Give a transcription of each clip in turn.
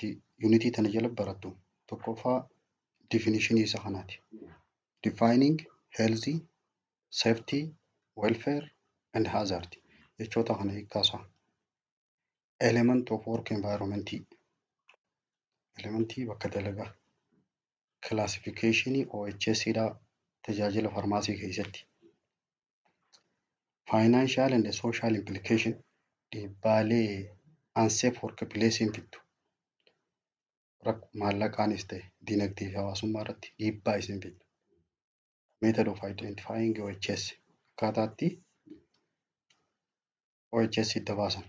Ati unitii tana jala barattu tokkoffaa definitionii isa kanaati. Defining health, safety, welfare and hazard jechoota kana hiikkaasaa. Element of work environment, elementii bakka dalagaa. Classification OHS dha tajaajila farmaasii keessatti. Financial and social implication, dhiibbaalee unsafe workplace fiddu, maallaqaanis ta'e dinagdee fi hawaasummaa irratti dhiibbaa isin fiddu. Method of identifying OHS, akkaataa itti OHS itti baasan.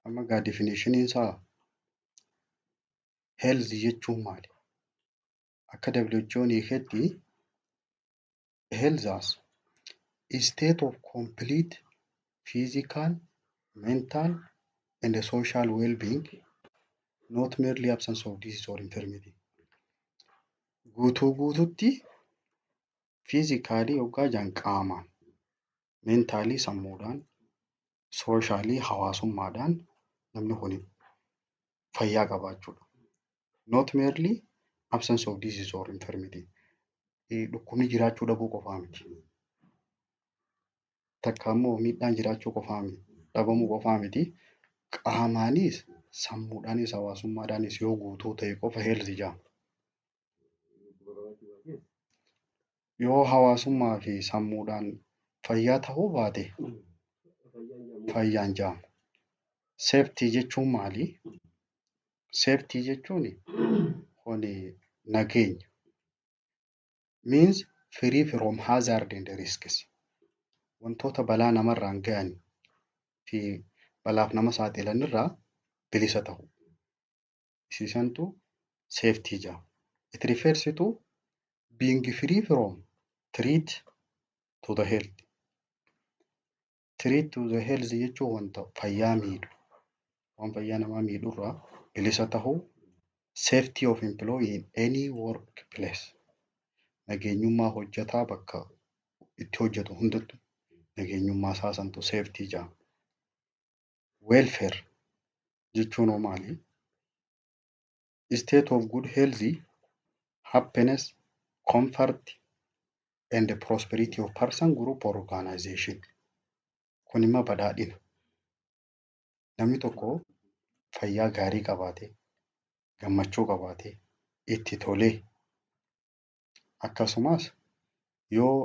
Amma egaa definitioniin isaa health jechuun maali? Akka WHO'n hiiketti, health as state of complete physical, mental and social well-being, not merely absence of disease or infirmity. Guutuu guututti physically yoggaa jedhan qaamaan, mentally sammuudhaan, socially hawaasummaadhaan namni kun fayyaa qabaachuudha. Not merely absence of disease or infirmity. Dhukkubni jiraachuu dhabuu qofaa miti. Takka immoo miidhaan jiraachuu qofaa miti, dhabamuu qofaa miti. Qaamaanis, sammuudhaanis, hawaasummaadhaanis yoo guutuu ta'e qofa health jedhama. Yoo hawaasummaa fi sammuudhaan fayyaa ta'uu baate fayyaan jedhamu. Safety jechuun maali? Safety jechuun kun nageenya. Means free from hazard and risks. Wantoota balaa namarraan gahan fi balaaf nama saaxilan irraa bilisa ta'uu. Isiisantu safety jedhama. It refers to being free from threat to the health. Threat to the health jechuun wanta fayyaa miidhu, waan fayyaa namaa miidhurraa bilisa tahuu. Safety of employee in any work place. Nageenyummaa hojjetaa bakka itti hojjetu hundattu nageenyummaa isaa santu safety jedhama. Welfare jechuun hoo maali? State of good health, happiness, comfort and prosperity of person, group or organization. Kun immoo badhaadhina. Namni tokko fayyaa gaarii qabaatee, gammachuu qabaatee, itti tolee, akkasumas yoo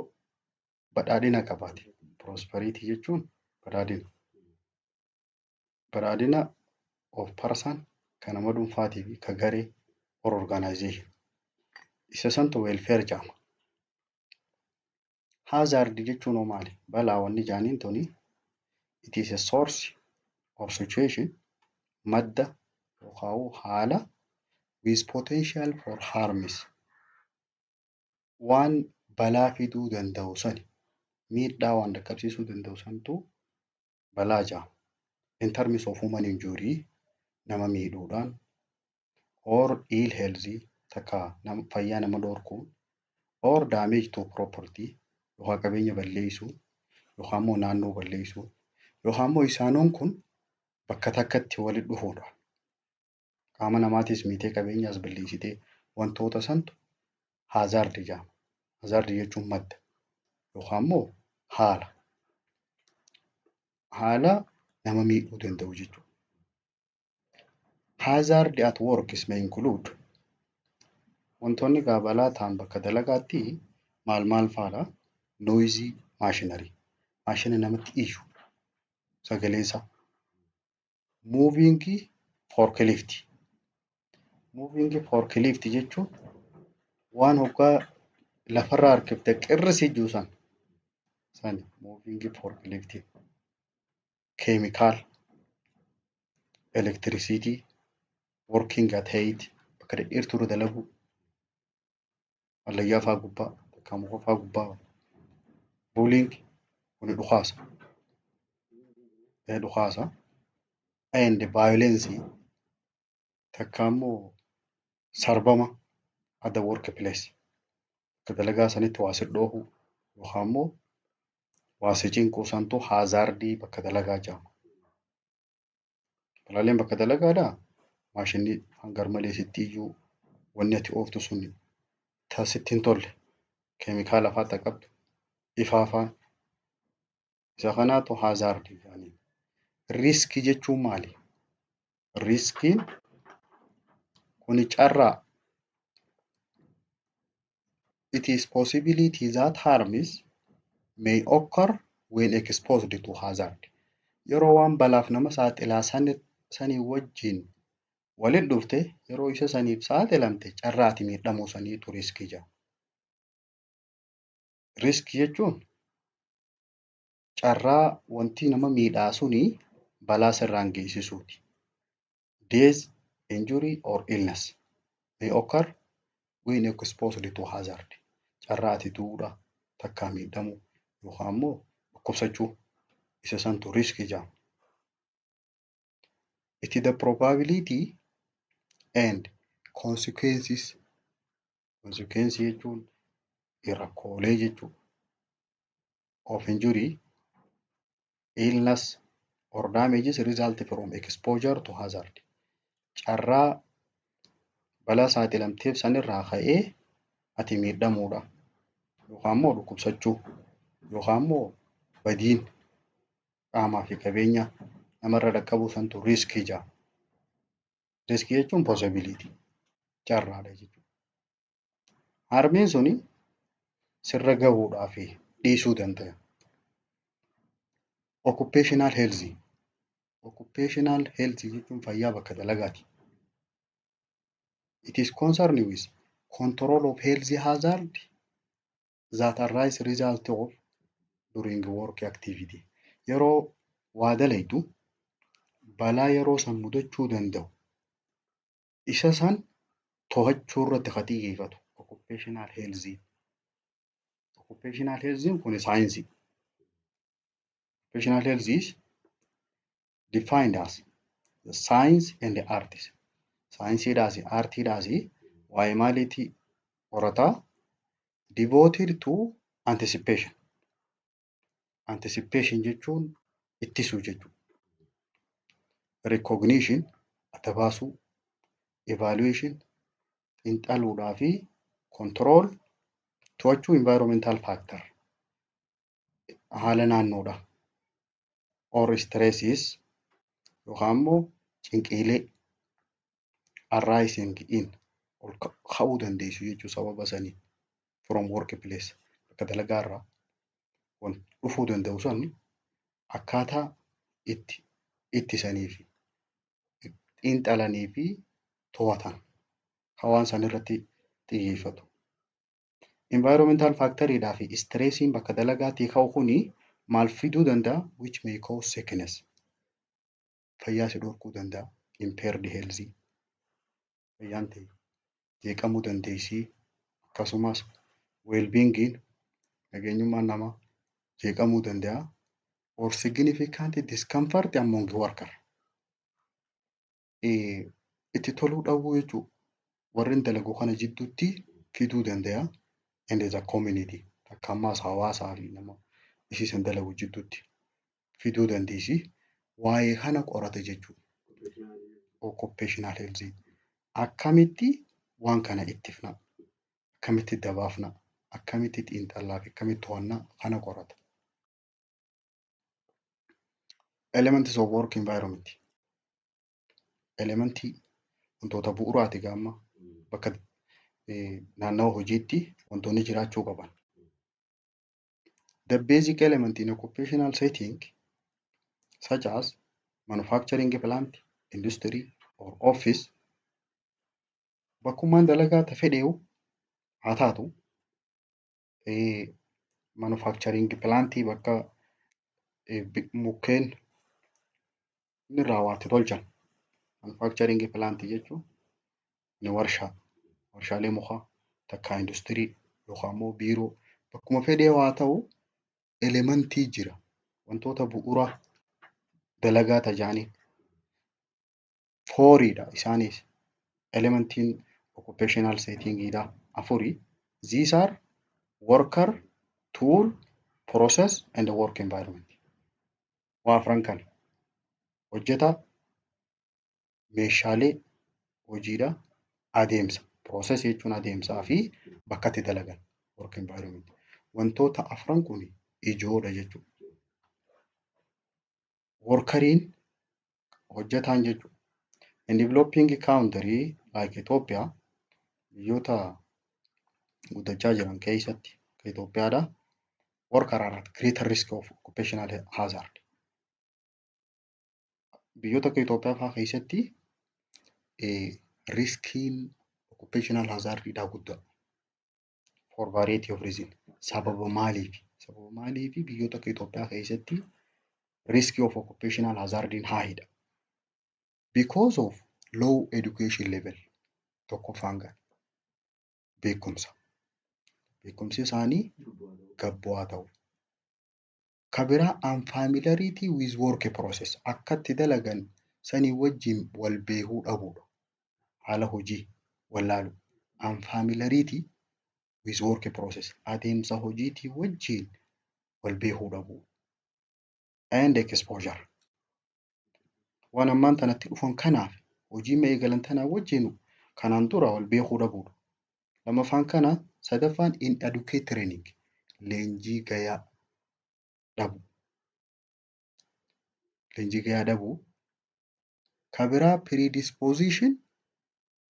badhaadhina qabaate, prosperity jechuun badhaadhina. Badhaadhina of person, kan nama dhuunfaatii fi kan garee, or organization. Isa santu welfare jedhama. Hazard jechuun hoo maali? Balaa wanni jedhaniin tuni it is a source or situation, madda yookaan haala, with potential for harms, waan balaa fiduu danda'u sani, miidhaa waan dhaqqabsiisuu danda'u santu balaa jedhama. In terms of human injury, nama miidhuudhaan, or ill health, takka fayyaa nama dhorkuun, or damage to property, yookaan qabeenya balleessuu, yookaan immoo naannoo balleessuu, yookaan immoo isaanoon kun bakka takkatti walitti dhufuudha. Qaama namaatis miitee qabeenyaas balleessitee wantoota santu hazard jedhama. Hazard jechuun madda yookaan immoo haala. Haala nama miidhuu danda'u jechuudha. Hazard at work may include, wantoonni egaa balaa ta'an bakka dalagaatti maal maal fa'aadha? Noisy machinery, maashina namatti iyyu sagaleen isaa. Moving forklift. Moving forklift jechuun waan hoggaa lafarraa harkifte qirrisi jechuu sana sani moving forklift. Chemical, electricity, working at height, bakka dhedheertuu irra dalaguu, hallayyaa fa'aa gubbaa takka muka fa'aa gubbaa. Bullying kuni dhukaasa. Dhukaasa. And violence, takka immoo sarbama, at the workplace, bakka dalagaa sanitti waa si dhoohuu yookaan immoo waa si cinquu santu hazardii bakka dalagaa jedhama. Balaaleen bakka dalagaadhaa Maashinni garmalee sitti iyyuu, wanni ati ooftu sun ta sitti hin tolle, keemikaala fa'aa qabdu, ifaa fa'aa, isa kanaatu hazard jedhaniin. Risk jechuun maali? Riskiin kuni carraa. It is possibility that harms may occur when exposed to hazard. Yeroo waan balaaf nama saaxilaa sanii wajjin walitti dhufte, yeroo isa saniif saaxilamte, carraa ati miidhamuu saniitu riskii jedhama. Riskii jechuun carraa wanti nama miidhaa suni balaa sirraan geessisuuti. Death, injury or illness may occur when exposed to hazard. Carraa ati du'uudha, takkaa miidhamuu yookaan immoo dhukkubsachuu, isa santu riskii jedhama. It is the probability and consequences. Consequence jechuun rakkoolee jechuudha. Of injury, illness or damages result from exposure to hazard. Carraa balaa saaxilamteef sanirraa ka'ee ati miidhamuudha yookaan immoo dhukkubsachuu yookaan immoo badiin qaamaa fi qabeenya namarra dhaqqabuu santu riskii jedhama. Riskii jechuun possibility, carraadha jechuudha. Harmiin suni sirra gahuudhaa fi dhiisuu danda'a. Occupational health. Occupational health jechuun fayyaa bakka dalagaati. It is concerned with control of health hazard that arise result of during work activity. Yeroo waa dalaytu balaa yeroo san mudachuu danda'u isa san to'achuu irratti kan xiyyeeffatu occupational health. Occupational health kun saayinsii. Occupational health is defined as the science and the arts. Saayinsiidhaas aartiidhaas waa'ee maaliitii qorataa? Devoted to anticipation. Anticipation jechuun ittisuu jechuudha. Recognition, adda baasuu, evaluation, xiinxaluudhaa fi control, to'achuu, environmental factor, haala naannoodha. Or stresses, yookaan immoo cinqiilee, arising in, ol ka'uu dandeessu jechuudha sababa saniin, from work place, bakka dalagaa irraa wanti dhufuu danda'u sun akkaataa itti ittisanii fi xiinxalanii fi to'atan kan waan san irratti xiyyeeffatu. Environmental factoriidhaa fi stressiin bakka dalagaatii ka'u kuni maal fiduu danda'a? Which may cause sickness. Fayyaa si dhorkuu danda'a. Impaired health. Fayyaan ta'e jeeqamuu dandeessi. Akkasumas well-being, nageenyummaan namaa jeeqamuu danda'a. Or significant discomfort among worker. Itti toluu dhabuu jechuudha. Warreen dalagu kana jidduutti fiduu danda'a. And the community. Akka ammaas hawaasaa fi nama isii san dalagu jidduutti fiduu dandeessi. Waa'ee kana qorata jechuudha. Occupational health. Akkamitti waan kana ittifna? Akkamitti dabaafna? Akkamitti xiinxallaa fi akkamitti to'annaa kana qorata. Elements of work environment. Elementii, wantoota bu'uuraati gaamma bakka naannawa hojiitti wantoonni jiraachuu qaban. The basic element in occupational setting such as manufacturing plant, industry or office, bakkummaan dalagaa ta fedheewu haa taatu, manufacturing plantii, bakka mukkeen irraa waa itti tolchan. Manufacturing plant jechuun ni warshaa, warshaalee mukaa takka industirii yookaan immoo biiroo, bakkuma fedhee haa ta'u, elementii jira, wantoota bu'uura dalagaa tajaaniin fouriidha isaanis. Elementiin occupational settingiidha afuri. These are worker, tool, process and work environment. Waa afran kana: hojjetaa, meeshaalee, Hojiidha. Adeemsa. Process jechuun adeemsaa fi bakka itti dalagan, work environment. Wantoota afran kun ijoodha jechuudha. Workeriin, hojjetaan jechuudha. In developing country like Ethiopia, biyyoota guddachaa jiran keessatti akka Itoophiyaadha. Worker are at greater risk of occupational hazard. Biyyoota akka Itoophiyaa fa'aa keessatti riskiin occupational hazardidhaa guddaa. For variety of reason. Sababa maaliif? Sababa maaliifi biyyoota akka Itoophiyaa keessatti risk of occupational hazardiin highidha? Because of low education level, tokkoffaan kana. Beekumsa. Beekumsi isaanii gad bu'aa ta'u. Ka biraa, unfamiliarity with work process, akka itti dalagan sanii wajjin wal beekuu dhabuudha. Haala hojii wallaaluu. Unfamiliarity with work process, adeemsa hojiitii wajjin wal beekuu dhabuu. And exposure. Waan ammaan tanatti dhufan kanaaf, hojii amma eegalan tanaa wajjin kanaan dura wal beekuu dhabuudha. Lammaffaan kana, sadaffaan inadequate training, leenjii gayaa dhabu. Leenjii gayaa dhabuu. Ka biraa, predisposition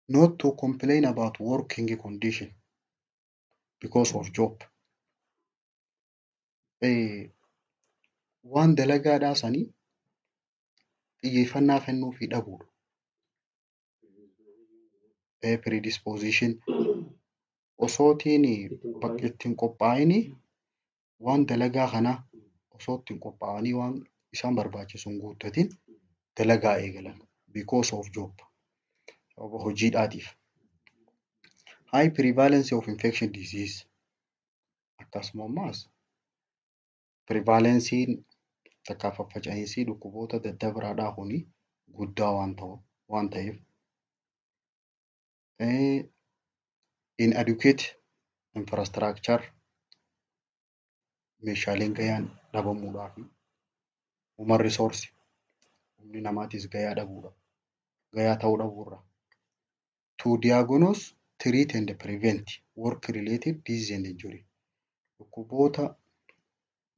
not to complain about working condition because of job. Waan dalagaadhaa sanii xiyyeeffannaa kennuufii dhabuudha. Predisposition osootiin bakka ittiin qophaa'ini, waan dalagaa kanaa osoo ittiin qophaa'anii, waan isaan barbaachisu hin guuttatin dalagaa eegalan, because of job, sababa hojiidhaatiif. High prevalence of infection disease, akkasuma ammaas prevalence'n takkaa faffaca'iinsi dhukkuboota daddabraadhaa kuni guddaa waan ta'eef. Inadequate infrastructure, meeshaaleen gayaan dhabamuudhaa fi human resource, humni namaatis gayaa dhabuudha. Gayaa ta'uu dhabuurra. To diagnose, treat and prevent work related disease and injury. Dhukkuboota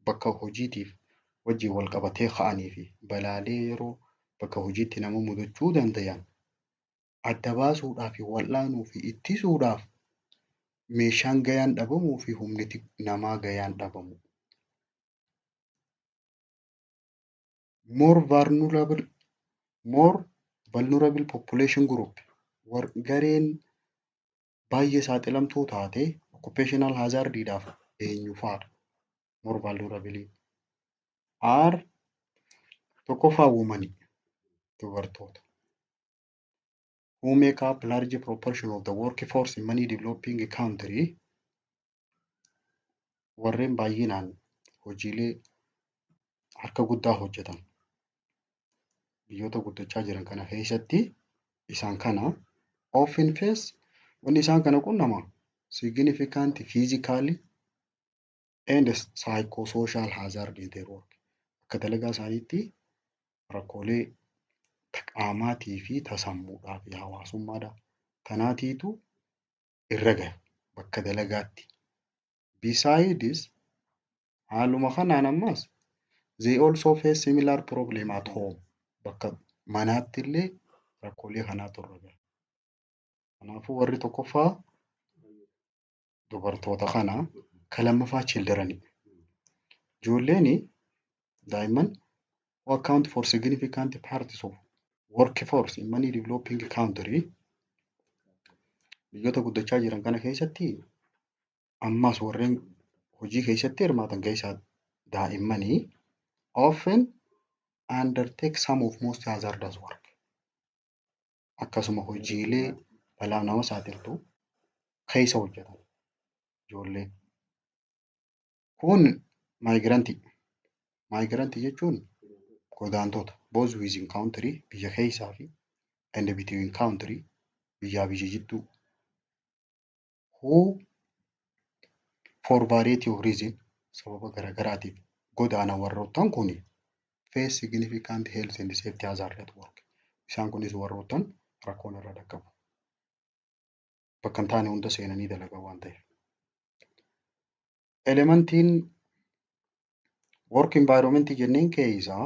bakka hojiitiif wajjin wal qabatee ka'anii fi balaalee yeroo bakka hojiitti nama mudachuu danda'an adda baasuudhaa fi wal'aanuu fi ittisuudhaaf meeshaan gayaan dhabamuu fi humni namaa gayaan dhabamu. More vulnerable population group, gareen baay'ee saaxilamtuu taate occupational hazardiidhaaf eenyu fa'aadha? More vulnerable are, tokkoffaa, women, dubartoota. Who make up large proportion of the workforce in many developing country, warreen baay'inaan hojiilee harka guddaa hojjetan biyyoota guddachaa jiran kana keessatti isaan kana. Often face, wanni isaan kana qunnama, significant physical and psychosocial hazard in their work. Akka dalagaa isaaniitti rakkoolee qaamaatii fi sammuudhaa fi hawaasummaadha. Kanaatiitu irra gaha bakka dalagaatti. Besides, haaluma kanaan ammas, they also face similar problem at home. Bakka manaatti illee rakkoolee kanaatu irra gaha. Kanaafuu warri tokkoffaa dubartoota kana, kan lammaffaa children. Ijoolleen, daa'imman, who account for significant parts of workforce in many developing country, biyyoota guddachaa jiran kana keessatti ammas warreen hojii keessatti hirmaatan keessaa daa'immanii, often undertake some of most hazardous work. Akkasuma hojiilee balaaf nama saaxiltu keessa hojjetan ijoolleen. Kun migrantii. Migrantii jechuun godaantota, both within country, biyya keessaa fi, and between country, biyyaa biyya jidduu, who for variety of reason, sababa garaagaraatiif godaanan, warroottan kun face significant health and safety hazard at work. Isaan kunis warroottan Rakkoon irra dhaqqabu. Bakka hin taane hunda seenanii dalagan waan ta'eef. Elementiin work environment jenneen keessaa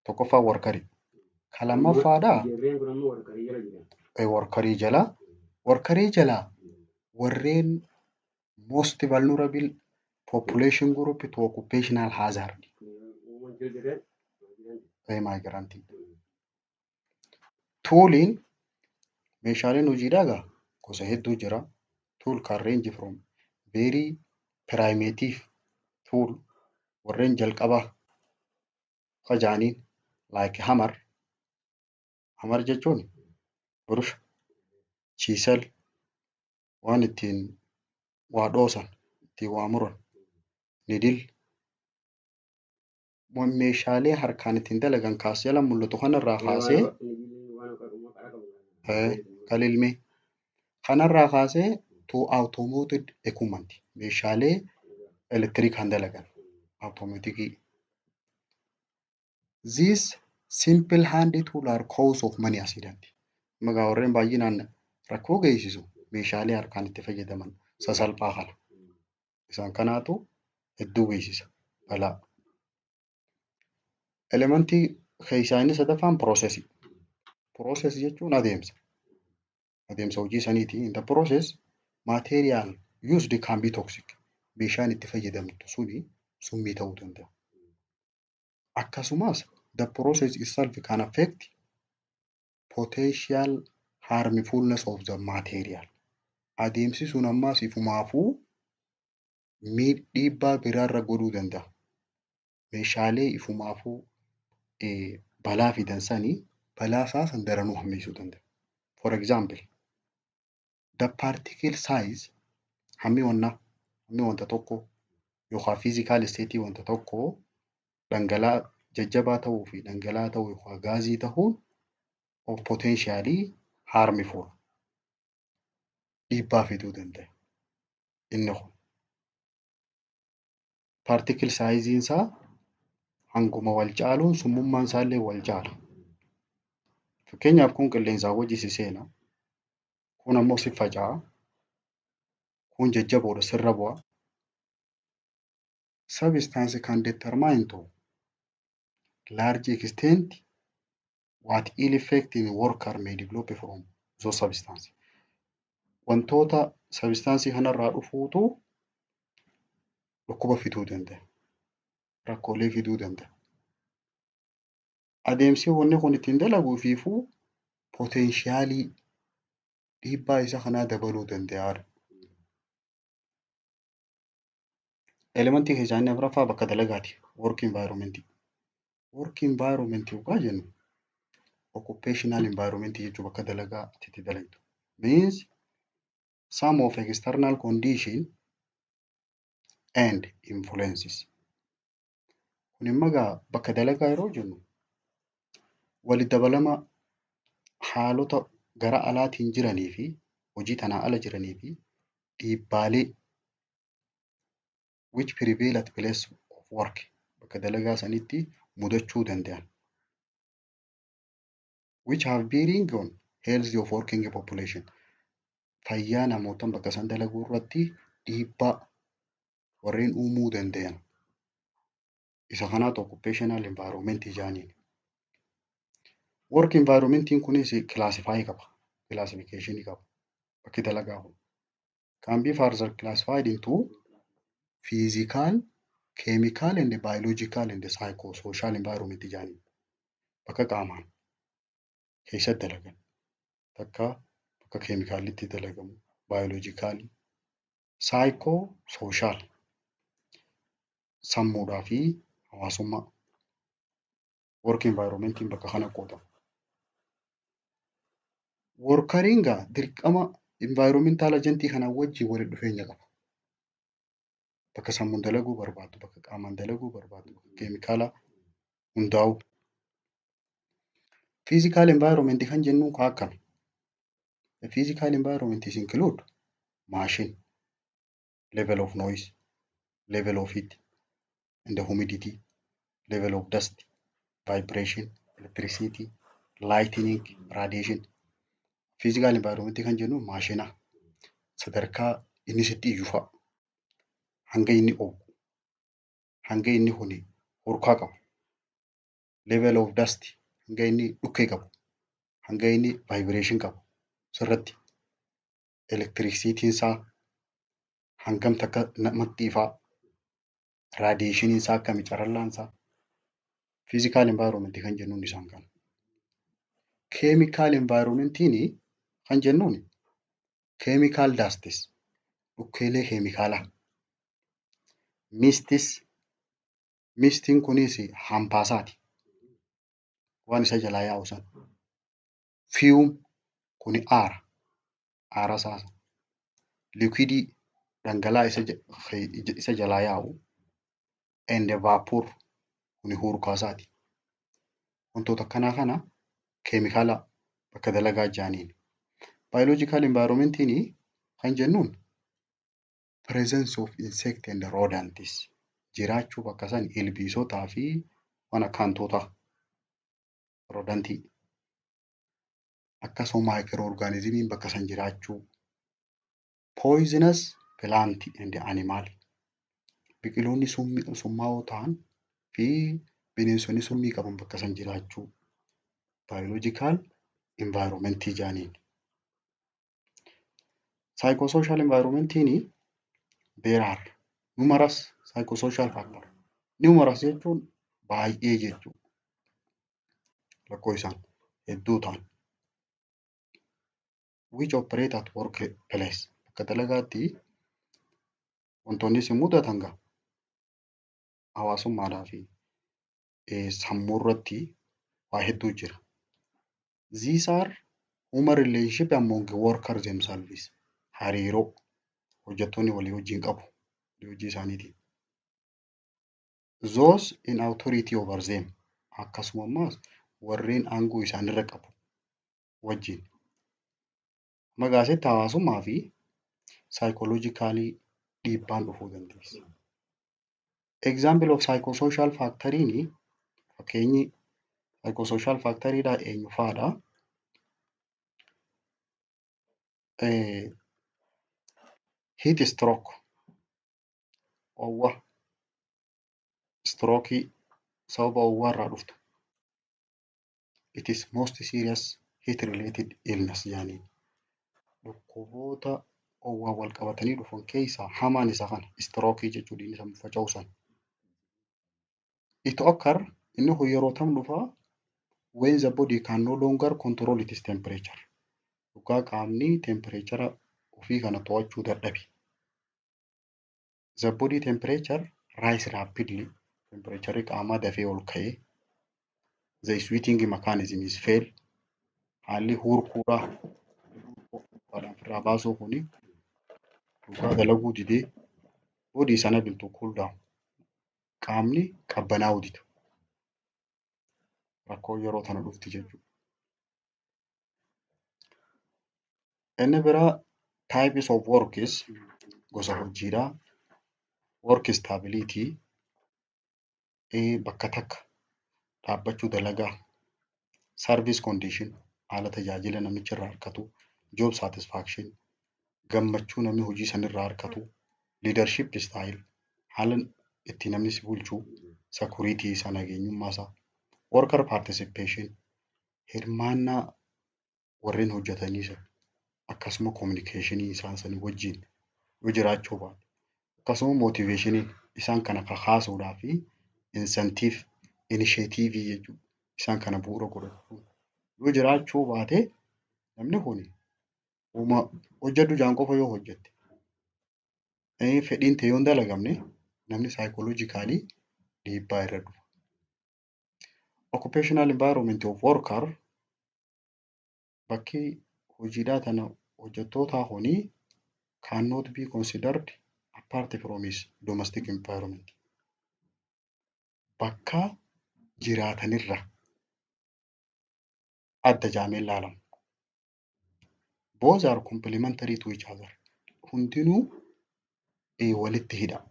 tokkoffaa workerii. Ka lammaffaadhaa Jarreen kun ammoo workerii jala jiran. Workerii jala. Workerii jala warreen most vulnerable population group to occupational hazard. Women, children. Migrantii. Tooliin meeshaaleen hojiidhaa egaa gosa hedduu jira. Tool can range from very primitive tool, warreen jalqabaa kajaaniin, like hammer. Hammer jechuun burusha, chisel, waan ittiin waa dhoosan, ittiin waa muran, needle, meeshaalee harkaan ittiin dalagan kaas jala mul'atu kanarraa kaasee kalilmee kanarraa kaasee to automated equipment, meeshaalee elektirikaan dalagan, automaticii. These simple hand tool are cause of many accident. Egaa warreen baay'inaan rakkoo geessisu meeshaalee harkaan itti fayyadaman sasalphaa kana. Isaan kanaatu hedduu geessisa balaa. Elementii keessaa inni sadaffaan processii. Processii jechuun adeemsa. Adeemsa hojii saniiti. In the process, material used can be toxic. Meeshaan itti fayyadamtu suni summii ta'uu danda'a. Akkasumas the process itself can affect potential harmfulness of the material. Adeemsi sun ammas ifumaafuu dhiibbaa biraarra godhuu danda'a. Meeshaalee ifumaafuu balaa fidan sanii balaa isaa san daranuu hammeessuu danda'a. For example, the particle size, hammi wannaa, hammi wanta tokkoo yookaan physical state wanta tokkoo, dhangala'aa jajjabaa ta'uu fi dhangala'aa ta'uu yookaan gaazii ta'uun of potentially harmful dhiibbaa fiduu danda'a. Inni kun particle size isaa hanguma wal caaluun summummaan isaallee wal caala. Fakkeenyaaf, kun qilleensaan wajji si seena. Kun ammoo si faca'a. Kun jajjaboodha, sirra bu'a. Substance can determine to large extent what ill effect in worker may develop from those substance. Wantoota substance kanarraa dhufuutu dhukkuba fiduu danda'a. Rakkoolee fiduu danda'a. Adeemsi wanni kun ittiin dalagu ifiifuu potentialii dhiibbaa isa kanaa dabaluu danda'a. Elementii keessaa inni afuraffaa bakka dalagaati. Work environment. Work environment yookaan jennu occupational environment jechuun bakka dalagaa ati itti dalagdu. Means some of external condition and influences. Kun immoo egaa bakka dalagaa yeroo jennu walitti dabalama haalota gara alaatiin jiranii fi hojii tanaa ala jiranii fi dhiibbaalee which prevail at place of work, bakka dalagaa sanitti mudachuu danda'an, which have bearing on health of working population, fayyaa namoota bakka san dalaguu irratti dhiibbaa warreen uumuu danda'an, isa kanaatu occupational environment jedhaniin. Work environmentiin kunis classify qaba. Classification qaba. Bakki dalagaa kun. Can be further classified into physical, chemical and biological and psychosocial environment jedhaniin. Bakka qaamaan keessatti dalagan, takka bakka keemikaalli itti dalagamu, biologicalii, psychosocial, sammuudhaa fi hawaasummaa. Work environmentiin bakka kana qoodama. Workeriin gaa dirqama environmental agentii kana wajjin walitti dhufeenya qaba. Bakka sammuun dalaguu barbaaddu, bakka qaamaan dalaguu barbaaddu, bakka keemikaala hundaa'u. Physical environment kan jennuun kaa akkami? The physical environment is include machine, level of noise, level of heat and the humidity, level of dust, vibration, electricity, lightning, radiation. Physical environment kan jennu maashina sadarkaa inni sitti iyyu fa'a. Hanga inni oolu, hanga inni kuni hurkaa qabu, level of dust, hanga inni dhukkee qabu, hanga inni vibration qabu sirratti, electricityn isaa hangam takka namatti ifaa, radiationiin isaa akkami, carallaan isaa, physical environment kan jennuun isaan kana. Chemical environmentiin kan jennuun chemical dusts, dhukkeelee keemikaalaa, mists, mistiin kunis hampaasaati. Waan isa jalaa yaa'u sana. Fume kuni aara. Aara isaa. Liquidii, dhangala'aa isa jalaa yaa'u, and vapor, kuni hurkaasaati. Wantoota akkanaa kana keemikaala bakka dalagaa jedhaniin. Biological environmentiin kan jennuun presence of insect and rodents, jiraachuu bakka san ilbiisotaa fi waan akka hantuutaa, rodentii, akkasuma microorganismiin bakka san jiraachuu, poisonous plant and animal, biqiloonni summaa'oo ta'an fi bineensonni summii qaban bakka san jiraachuu biological environmentii jedhaniin. Psychosocial environmentiin there are numerous psychosocial factor. Numerous jechuun baay'ee jechuudha. Lakkoofsaan hedduu ta'an. Which operate at work place. Bakka dalagaatti wantoonni isin mudatan gaa hawaasummaadhaa fi sammuu irratti waa hedduu jira. These are human relationship among workers themselves. Hariiroo hojjettoonni walii wajjin qabu hojii isaaniitiin. Those in authority over them, akkasuma ammas warreen aangoo isaanirra qabu wajjin. Magaasitti hawaasummaa fi psychologicalii dhiibbaan dhufuu dandeessi. Example of psychosocial factoriin, fakkeenyi psychosocial factoriidhaa eenyu fa'aadha? Heat stroke, oowwa, strokeii sababa oowwaa irraa dhuftu. It is most serious heat related illness jedhaniin. Dhukkuboota oowwaan wal qabatanii dhufan keessaa hamaan isa kana, strokeii jechuudha, inni sammuu faca'uu sana. It occur, inni kun yeroo tam dhufaa? When the body can no longer control its temperature. Dhugaa qaamni temperature ofii kana to'achuu dadhabe. The body temperature rise rapidly. Temperature qaamaa dafee ol ka'ee, the sweating mechanism is fail. Haalli hurkuudhaa ofirraa baasuu kuni dhugaa dalaguu didee, body is unable to cool down. Qaamni qabbanaa'uu dida. Rakkoo yeroo tana dhufti jechuudha. Inni biraa types of works, gosa hojiidhaa. Work stability, bakka takka dhaabbachuu dalagaa. Service condition, haala tajaajila namichi irraa argatu. Job satisfaction, gammachuu namni hojii sanirraa argatu. Leadership style, haala itti namni si bulchu. Security isaa, nageenyummaa isaa. Worker participation, hirmaannaa warreen hojjetanii sana, akkasuma communicationii isaan sanii wajjin yoo jiraachuu baate, akkasuma motivationii isaan kana kakaasuudhaa fi incentive, initiativeii jechuudha. Isaan kana bu'uura godhachuu yoo jiraachuu baate, namni kun uma hojjedhu jaan qofa yoo hojjette, fedhiin ta'e yoo hin dalagamne, namni psychologicalii dhiibbaa irra dhufa. Occupational environment of worker, bakki hojiidhaa tana hojjettootaa kuni, cannot be considered apart from his domestic environment. Bakka jiraatanirra adda jedhamee ilaalamu. Both are complementary to each other. Hundinuu walitti hidha.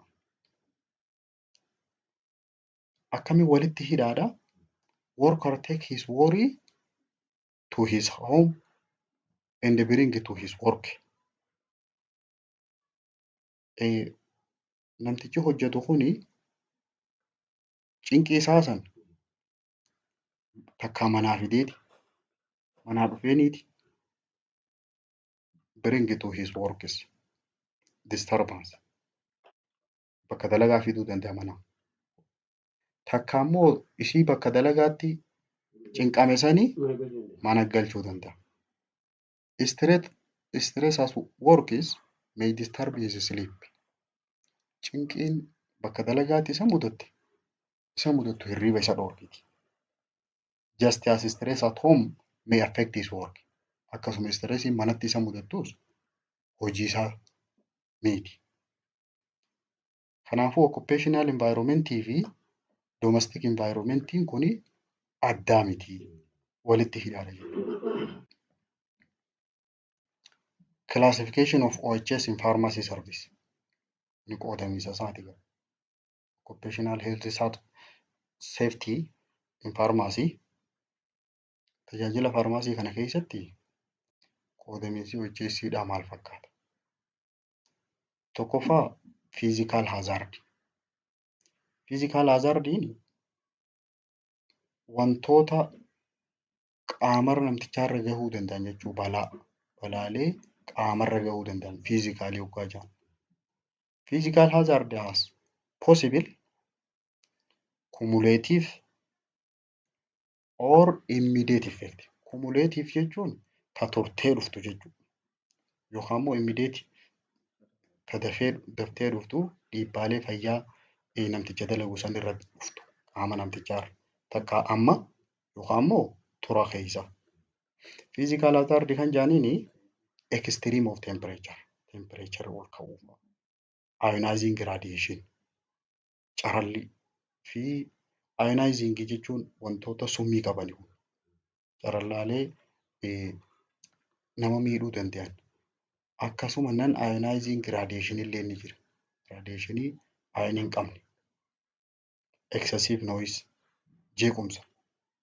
Akkamiin walitti hidhaadha? Worker take his worry to his home and bring to his work. Namtichi hojjetu kuni cinqii isaa san takkaa manaa fideeti, manaa dhufeeniiti bring to his works disturbance, bakka dalagaa fiduu danda'a manaa. Takka immoo ishii bakka dalagaatti cinqame sanii mana galchuu danda'a. Stress at work is may disturb his sleep. Cinqiin bakka dalagaatti isa mudattu hirriiba isa dhorkiti. Just as stress at home may affect his work. Akkasuma stressiin manatti isa mudattus hojii isaa miiti. Kanaafuu occupational environmentii fi domestic environmentiin kuni addaa miti, walitti hidhaadha jechuudha. Classification of OHS in pharmacy service ni qoodamiinsa isaati. Occupational health safety in pharmacy, tajaajila faarmaasii kana keessatti qoodamiinsi OHS dhaa maal fakkaata? Tokkoffaa, physical hazard. Physical hazardiin wantoota qaamarra namtichaarra gahuu danda'an jechuu, balaa. Balaalee qaamarra gahuu danda'an physicalii hoggaa jedhan. Physical hazard has possible cumulative or immediate effect. Cumulative jechuun ta turtee dhuftu jechuudha. Yookaan immoo immediate, ta dafee daftee dhuftu, dhiibbaalee fayyaa namticha dalagu san irratti dhuftu qaama namtichaarra. Takka amma yookaan immoo tura keessa. Physical hazard kan jedhaniini extreme of temperature. Temperature ol ka'uu, ionizing radiation, carallii fi ionizing jechuun wantoota summii qaban, carallaalee nama miidhuu danda'an. Akkasuma non ionizing radiation illee ni jira. Radiationii ionii hin qabne. Excessive noise, jeequmsa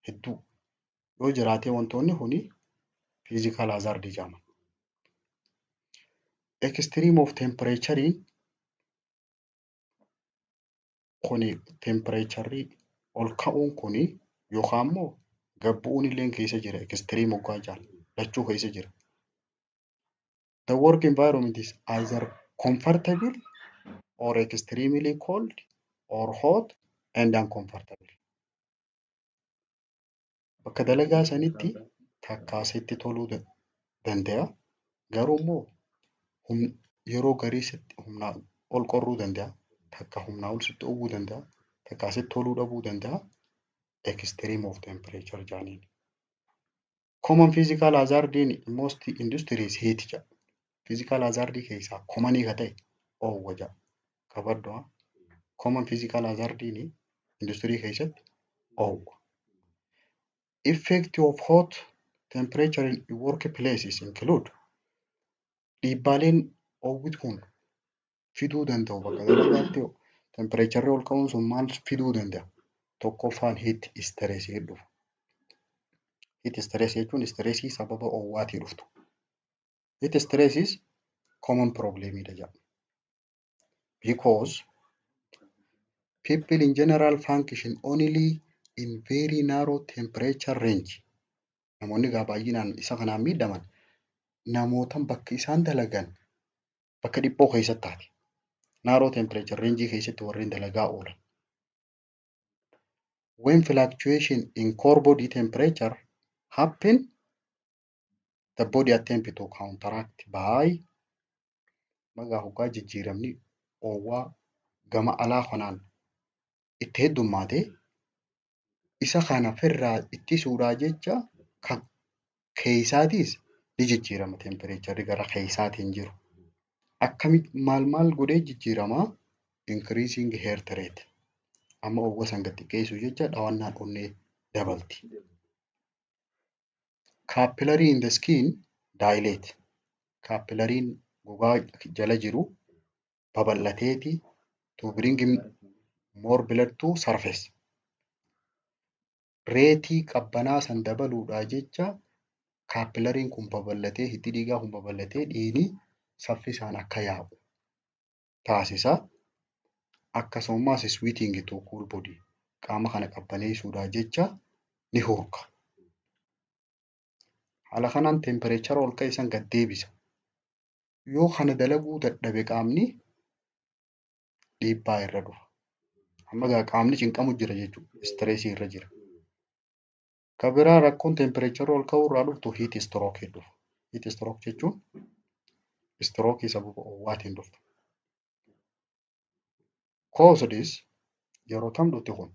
hedduu yoo jiraate, wantoonni kuni physical hazard jedhama. Extreme of temperature kuni, temperature ol ka'uun kuni yookaan immoo gad bu'uun illee keessa jira, extreme hoggaa jedhan lachuu keessa jira. The work environment is either comfortable or extremely cold or hot and uncomfortable. Bakka dalagaa sanitti takkaa sitti toluu danda'a. Garuu immoo yeroo garii sitti humnaa ol qorruu danda'a. Takka humnaa ol sitti ho'uu danda'a. Takkaa sitti toluu dhabuu danda'a. Extreme of temperature jedhaniin. Common physical hazard in most industries heat jedha. Physical hazard keessaa commonii ka ta'e oowwa jedha. Qabadhu. Common physical hazard in industirii keessatti oowwa. Effect of hot temperature in workplaces include, dhiibbaaleen oowwi kun fiduu danda'u bakka dalagaatti temperatureri ol ka'uun sun maal fiduu danda'a? Tokkoffaan, heat stressii dhufa. Heat stress jechuun stressii sababa oowwaatii dhuftu. Heat stress is common problem dha jedha. Because people in general function only in very narrow temperature range. Namoonni egaa baay'inaan isa kanaan miidhaman namoota bakki isaan dalagan bakka dhiphoo keessatti taate. Narrow temperature range keessatti warreen dalagaa oolan. When fluctuation in core body temperature happen, the body attempt to counteract by, magaa hoggaa jijjiiramni oowwaa gama alaa kanaan itti heddummaate, isa kana ofirraa ittisuudhaa jecha kan keessaatiis ni jijjiirama temperatureri gara keessaatiin jiru. Akkamitti, maal maal godhee jijjiiramaa? Increasing heart rate. Amma oowwa san gad xiqqeessuu jecha dhawannaan onnee dabalti. Capillary in the skin dilate. Capillariin gogaa jala jiru babal'ateeti to bring more blood to surface. Rateii qabbanaa san dabaluudhaa jecha Capillaryn kun babal'atee, hiddi dhiigaa kun babal'atee, dhiigni saffisaan akka yaa'u taasisa. Akkasumas sweating to cool body, qaama kana qabbaneessuudhaaf jecha ni hurka. Haala kanaan temperature ol ka'e san gad deebisa. Yoo kana dalaguu dadhabe, qaamni dhiibbaa irra dhufa. Amma egaa qaamni cinqamu jira jechuudha. Stressii irra jira. Kan biraa rakkoon temperature ol ka'uu irraa dhuftu heat stroke dhufa. Heat stroke jechuun stroke sababa oowwaatiin dhuftu. Causes yeroo tam dhufti kun?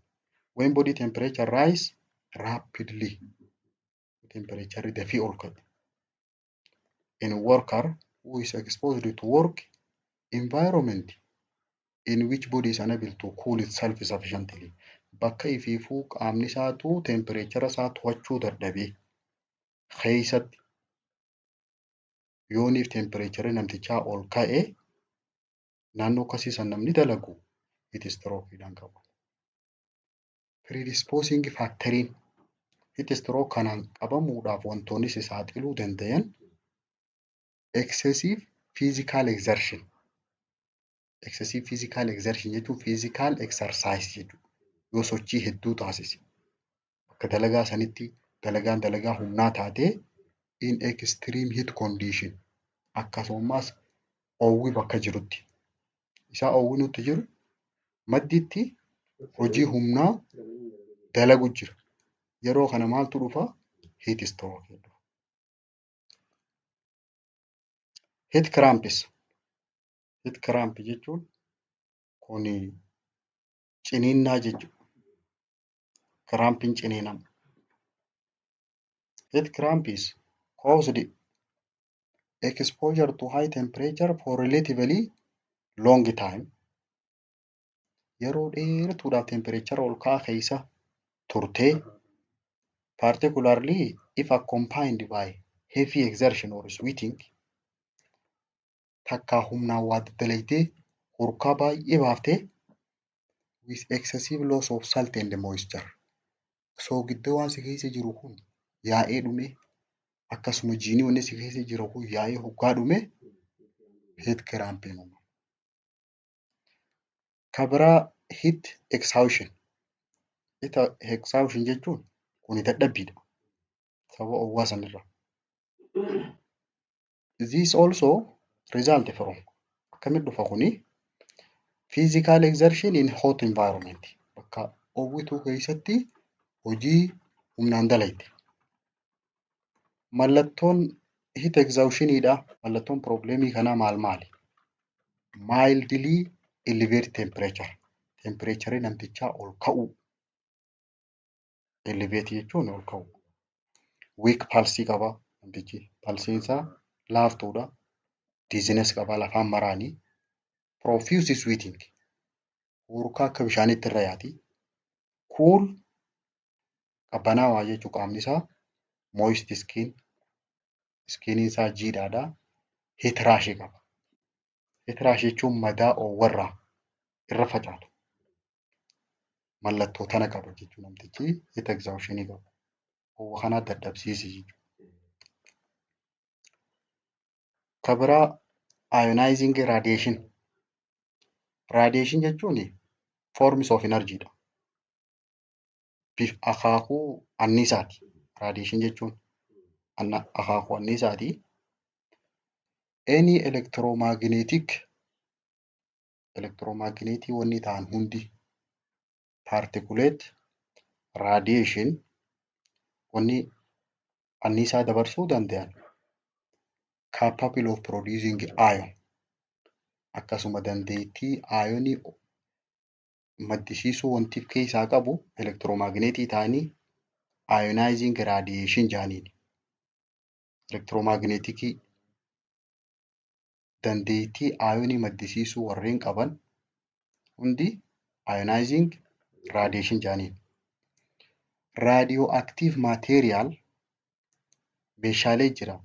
When body temperature rise rapidly, temperature dafii ol ka'e. In worker who is exposed to work environment in which body is unable to cool itself sufficiently. Bakka ifiifuu qaamni isaatu temperature isaa to'achuu dadhabee keessatti yooniif temperature namtichaa ol ka'e, naannoo akkasii san namni dalagu heat stroke-dhaan qaba. Predisposing factoriin heat stroke kanaan qabamuudhaaf wantoonni si saaxiluu danda'an excessive physical exertion. Excessive physical exertion jechuun physical exercise jechuudha. Yoo sochii hedduu taasise, bakka dalagaa sanitti dalagaan dalagaa humnaa taatee, in extreme heat condition, akkasumas oowwi bakka jirutti. Isaa oowwi nutti jiru maddiitti hojii humnaa dalagu jira. Yeroo kana maaltu dhufa? Heat stroke dhufa. Heat cramps. Heat cramp jechuun kuni ciniinnaa jechuudha. Crampiin ciniinama. Heat cramp is caused exposure to high temperature for relatively long time. Yeroo dheertuudhaaf temperature ol ka'aa keessa turtee, particularly if accompanied by heavy exertion or sweating, takkaa humnaan waa daddalaydee hurkaa baay'ee baaftee, with excessive loss of salt and moisture. Soogidda waan si keessa jiru kun yaa'ee dhume, akkasuma jiinii wanni si keessa jiru kun yaa'ee hoggaa dhume heat crampiin uumama. Ka biraa heat exhaustion. Heat exhaustion jechuun kuni dadhabbiidha. Sababa oowwaa sanirraa. This also result from, akkamitti dhufa kuni? Physical exertion in hot environment, bakka oowwituu keessatti hojii humnaan dalayte. Mallattoon heat exhaustionidha. Mallattoon problemii kanaa maal maali? Mildly elevated temperature. Temperature namtichaa ol ka'uu. Elevate jechuun ol ka'uu. Weak pulse qaba namtichi. Pulsiin isaa laaftuudha. Dizziness qaba, lafaan maraanii. Profuse sweating. Hurkaa akka bishaaniitti irra yaati. Cool, qabbanaawaa jechuu qaamni isaa. Moist skin. Skiniin isaa jiidhaadha. Heat rash qaba. Heat rash jechuun madaa oowwarraa irra facaatu. Mallattoo tana qaba jechuudha namtichi heat exhaustion qabu. Oowwa kanaa dadhabsiise jechuudha. Ka biraa ionizing radiation. Radiation jechuun forms of energy dha. Akaakuu anniisaati. Radiation jechuun akaakuu anniisaati. Any electromagnetic, electromagnetic wanni ta'an hundi, particulate radiation, wanni anniisaa dabarsuu danda'an, capable of producing ion, akkasuma dandeettii ionii maddisiisuu wanti of keessaa qabu, electromagnetic ta'anii ionizing radiation jedhaniini. Electromagnetic dandeettii ionii maddisiisuu warreen qaban hundi ionizing radiation jedhaniin. Radioactive material, meeshaalee jira.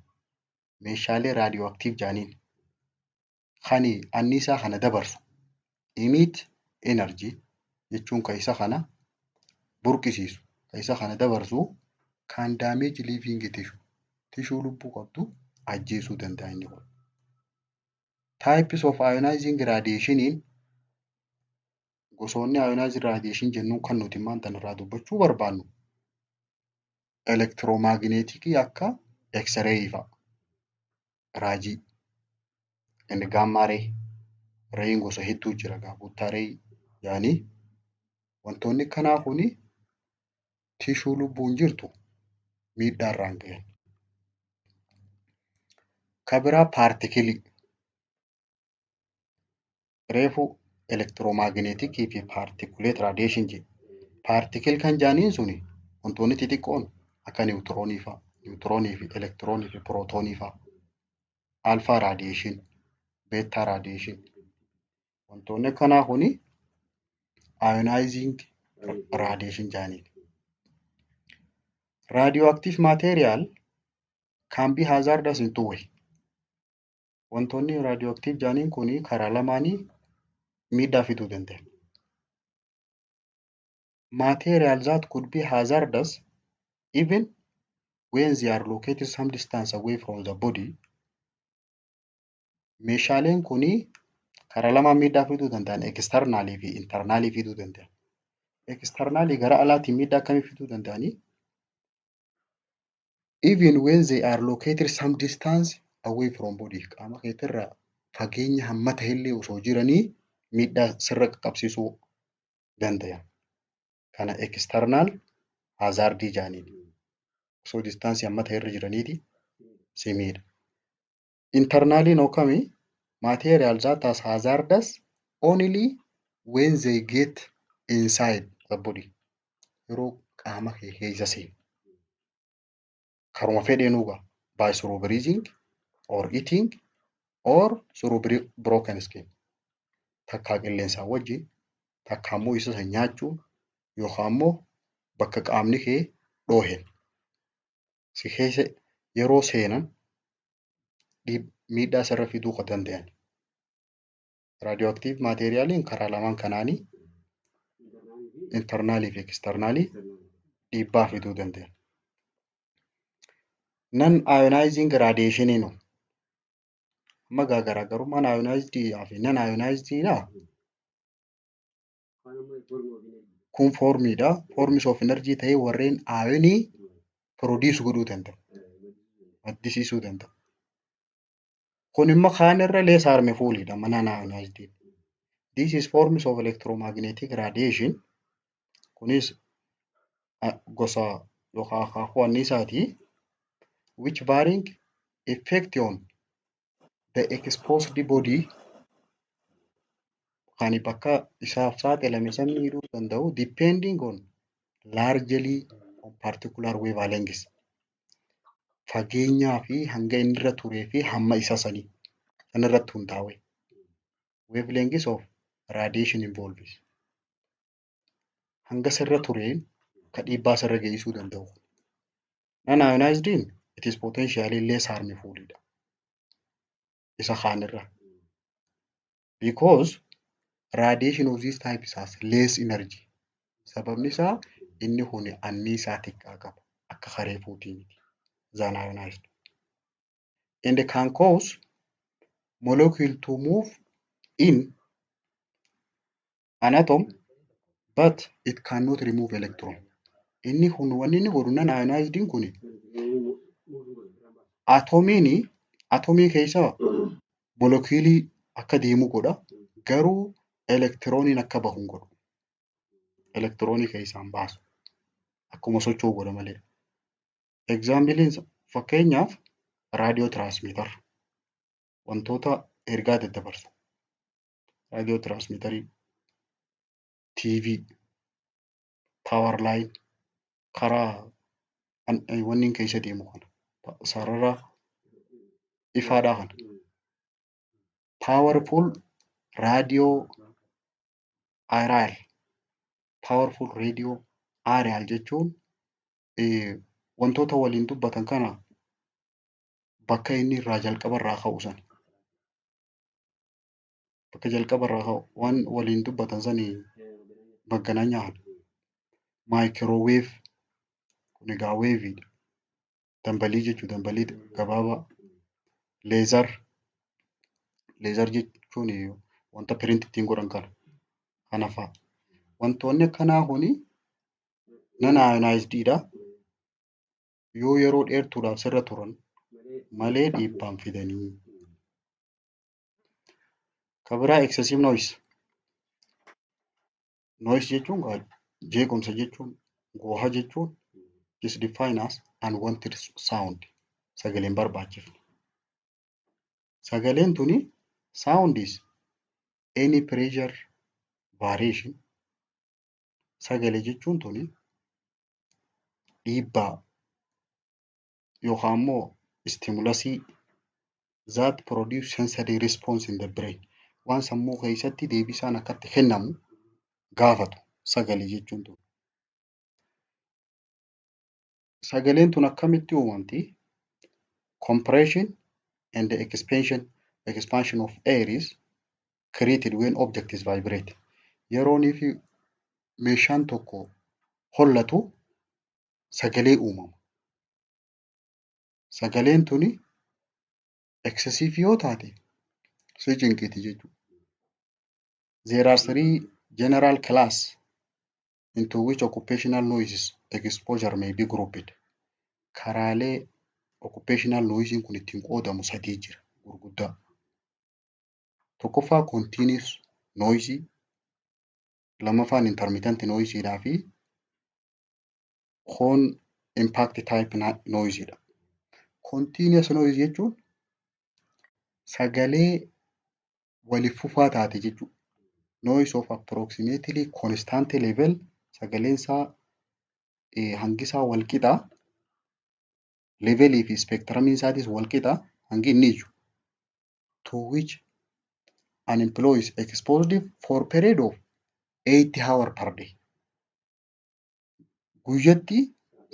Meeshaalee radioactive jedhaniin. Kan anniisaa kana dabarsu, emit energy jechuun kan isa kana burqisiisu, kan isa kana dabarsu, kan damage living tissue. Tissue lubbuu qabdu ajjeesuu danda'a inni kun. Types of ionizing radiationiin, gosoonni ionizing radiation jennuun kan nuti maanta irraa dubbachuu barbaannu, electromagneticii akka X-ray fa'a, raajii, inni gamma ray, rayin gosa hedduu jira gaa, beta ray yaanii wantoonni akkanaa kuni tissue lubbuun jirtu miidhaa irraan gahan. Ka biraa particleii, reefu electromagneticii fi particulate radiation jedhe. Particle kan jaaniin suni wantoonni xixiqqoon akka neutronii fa'a, neutronii fi electronii fi protonii fa'a. Alpha radiation, beta radiation, wantoonni akkanaa kuni ionizing radiation jaaniin. Radioactive material can be hazardous in two way. Wantoonni radioactive jaaniin kuni karaa lamaanii miidhaa fiduu danda'an. Material that could be hazardous even when they are located some distance away from the body. Meeshaaleen kuni karaa lamaan miidhaa fiduu danda'an, externalii fi internalii fiduu danda'an. Externalii gara alaatiin miidhaa akkamii fiduu danda'anii? Even when they are located some distance away from body, qaama keetirraa fageenya hamma ta'ellee osoo jiranii miidhaa sirra qaqqabsiisuu danda'an. Kana external hazardii jedhaniin. Osoo distanceii hamma ta'e irra jiraniiti si miidha. Internaliin hoo kami? Material that has hazardous only when they get inside the body. Yeroo qaama kee keessa seenu. Karuma fedheenuu gaa, by through breathing or eating or through broken skin. Takkaa qilleensaan wajjin, takkaa immoo isa san nyaachuun, yookaan immoo bakka qaamni kee dhoohe si keessa yeroo seenan miidhaa sirra fiduu kan danda'an. Radioactive materialiin karaa lamaan kanaanii, internalii fi externalii, dhiibbaa fiduu danda'an. Non ionizing radiationiin hoo? Amma gaa garaagarummaan ionized fi non ionized dha. Kun formiidha. Forms of energy ta'ee warreen ionii produce godhuu danda'u. Maddisiisuu danda'u. Kun immoo kaan irra less harmful dha non ionized. This is forms of electromagnetic radiation. Kunis gosa yookaan akaakuu anniisaati. Which varying effect on the exposed body, kan bakka isaaf saaxilame san miidhuu danda'u, depending on largely on particular wavelengths. Fageenyaa fi hanga inni irra turee fi hamma isa sanii san irratti hundaa'e. Wavelengths of radiation involves. Hanga sirra tureen ka dhiibbaa sirra geessisuu danda'u. Non ionized it is potentially less harmful dha. Isa kaanirra. Because radiation of this type has less energy. Sababni isaa inni kun anniisaa xiqqaa qaba. Akka kareefuutii miti. Than ionized. And can cause molecule to move in an atom, but it cannot remove electron. Inni kun wanni inni godhu, non ionized kun, atomiin atomii keessa moleculeii akka deemu godha. Garuu electroniin akka bahu hin godhu. Electronii keessaa hin baasu. Akkuma socho'u godha malee. Exampleiin fakkeenyaaf radio transmitter, wantoota ergaa daddabarsu. Radio transmitterii, TV, power line, karaa wanni keessa deemu kana, sarara ifaadhaa kana. Powerful radio aerial, powerful radio aerial jechuun wantoota waliin dubbatan kana bakka inni irraa jalqaba irraa ka'u sana. Bakka jalqaba irraa ka'u waan waliin dubbatan sanii maggananyaa kana. Microwave, kun egaa waveiidha. Dambalii jechuun dambalii gabaabaa. Laser. Laser jechuun wanta print ittiin godhan kana. Kana fa'a. Wantoonni akkanaa kuni non ionized dha. Yoo yeroo dheertuudhaaf sirra turan malee dhiibbaan fidanii. Kan biraa excessive noise. Noise jechuun jeequmsa jechuun, gooha jechuun, is defined as unwanted sound. Sagalee hin barbaachifne. Sagaleen tuni, sound is any pressure variation. Sagalee jechuun tuni dhiibbaa yookaan immoo stimulusii that produce sensory response in the brain. Waan sammuu keessatti deebisaan akka itti kennamu gaafatu sagalee jechuun tun. Sagaleen tun akkamitti uumamti? Compression and expansion of air is created when object is vibrate. Yeroonii fi meeshaan tokko hollatu sagalee uumama. Sagaleen tuni excessive yoo taate si cinqiti jechuudha. There are three general class into which occupational noises exposure may be grouped. Karaalee occupational noise kun ittiin qoodamu sadii jira gurguddaa. Tokkoffaa continuous noise, lammaffaan intermittent noise dhaa fi horn impact type noise dha. Continuous noise jechuun sagalee waliif fufaa taate jechuudha. Noise of approximately constant level, sagaleen isaa hangi isaa wal qixa. Levelii fi spectrumiin isaatis wal qixa hangi inni iyyu. To which an employee is exposed for period of 8 hour per day. Guyyatti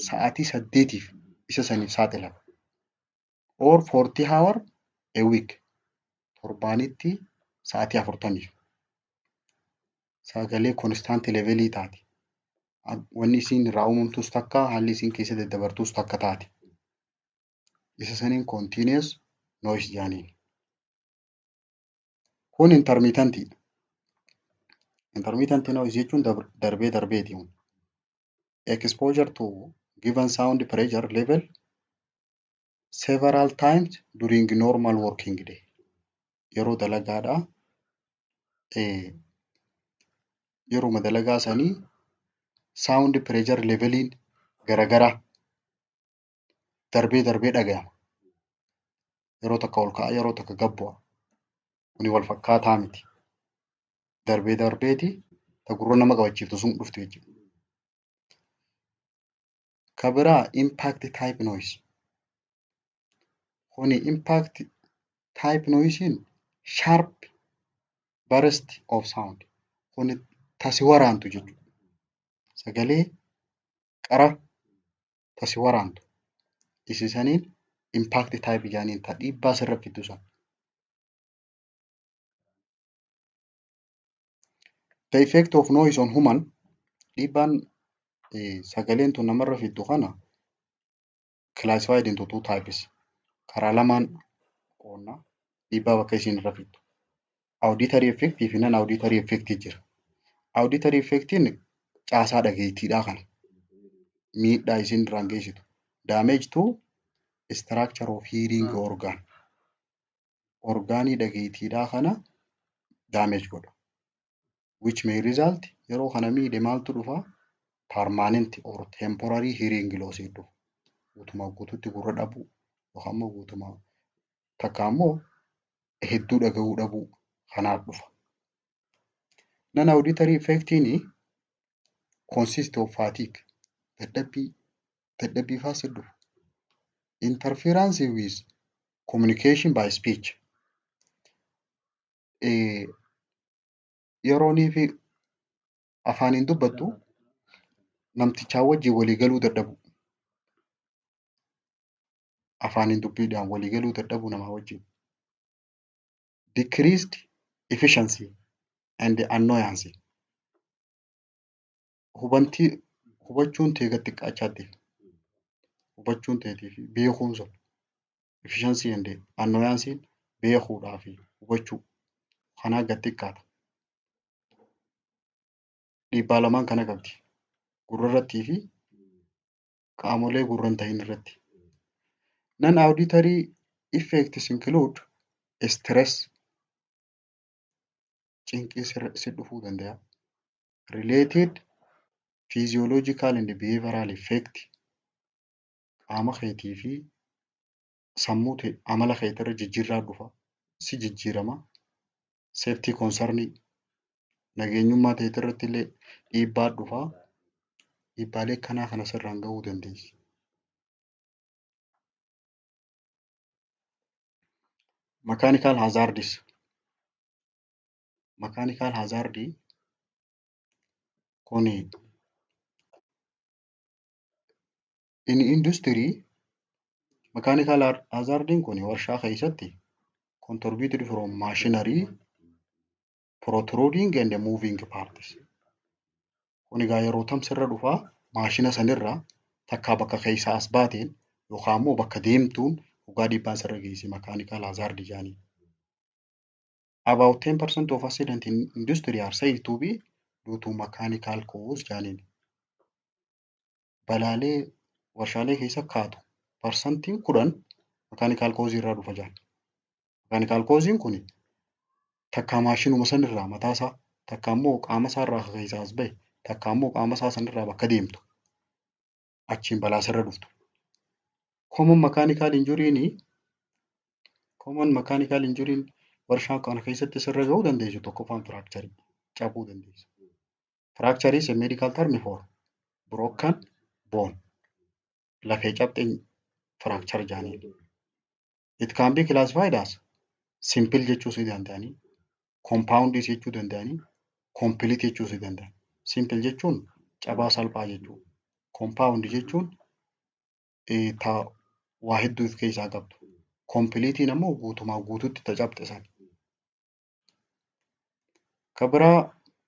sa'aatii 8f isa saniif saaxilama. Or 40 hour a week. Torbaanitti sa'aatii 40f. Sagalee constant levelii taate. Wanni isiin irraa uumamtus takka, haalli isiin keessa daddabartus takka taate. Isa saniin continuous noise jedhaniin. Kun intermittentiidha. Intermittent noise jechuun darbee darbeeti. Exposure to given sound pressure level several times during normal working day. Yeroo dalagaadhaa, yeruma dalagaa sanii sound pressure leveliin garagaraa darbee darbee dhagahama. Yeroo takka ol ka'a, yeroo takka gad bu'a. Kuni wal fakkaataa miti. Darbee darbeeti ta gurra nama qabachiiftu sun dhufti jechuudha. Ka biraa impact type noise. Kuni impact type noise sharp burst of sound. Kuni tasi waraantu jechuudha. Sagalee qara tasi waraantu. Isi saniin impact type jedhaniin, ta dhiibbaa sirra fiddu sana. The effect of noise on human, dhiibbaan sagaleen tun namarra fiddu kana classified into two types. Karaa lamaan qoonna dhiibbaa bakka isiin irra fiddu. Auditory effect fi non auditory effect jira. Auditory effectiin caasaa dhageettiidhaa kana miidhaa isiin irraan geessitu. Damage to structure of hearing organ. Orgaanii dhageettiidhaa kana damage godha. Which may result, yeroo kana miidhe maaltu dhufa? Permanent or temporary hearing loss dhufa. Guutumaa guutuutti gurra dhabuu yookaan immoo guutumaa takka immoo hedduu dhaga'uu dhabuu kanaaf dhufa. Non auditory effectiin consist of fatigue, dadhabbii fa'aa sitti dhufa. Interference with communication by speech. Yeroonii fi afaaniin dubbattu namtichaa wajjin walii galuu dadhabuu. Afaaniin dubbiidhaan walii galuu dadhabuu namaa wajjin. Decreased efficiency and annoyance. Hubantii hubachuun tee gad xiqqaachaa deema. Hubachuun teetii fi beekuun sun efficiency and annoyance beekuudhaa fi hubachuu kanaa gad xiqqaata. Dhiibbaa lamaan kana qabdi. Gurra irrattii fi qaamolee gurra hin ta'in irratti. Non auditory effects include stress, cinqii si dhufuu danda'a. Related physiological and behavioral effect, qaama keetii fi sammuu amala keetirra jijjiirraa dhufa. Si jijjiirama. Safety concern, nageenyummaa teetirratti illee dhiibbaa dhufa. Dhiibbaalee akkanaa kana sirraan gahuu dandeessi. Mechanical hazards. Mechanical hazard kuni in industry, mechanical hazardiin kun warshaa keessatti contributed from machinery protruding and moving parts. Kun egaa yeroo tam sirra dhufaa? Maashina sanirraa takkaa bakka keessaa as baateen yookaan immoo bakka deemtuun dhugaa dhiibbaan sirra geessi mechanical hazard jedhanii. About 10% of accident in industry are said to be due to mechanical cause jedhaniin. Balaalee warshaalee keessa kaatu 10% mechanical cause irraa dhufa jedhan. Mechanical cause kun takkaa maashinuma sanirraa mataasaa, takka immoo qaama isaarraa keessaa as bahe, takka immoo qaama isaa sanirraa bakka deemtu achiin balaa sirra dhuftu. Common mechanical injury warshaa kana keessatti sirra gahuu dandeessu tokkoffaan fracture, cabuu dandeessa. Fracture is a medical term for broken bone. Lafee cabxeen fracture jedhaniin. It can be classified as simple jechuus ni danda'anii, compound jechuu danda'anii, complete jechuus ni danda'an. Simple jechuun cabaa salphaa jechuudha. Compound jechuun ta waa hedduu of keessaa qabdu. Complete'n ammoo guutumaa guututti ta cabxe sana. Ka biraa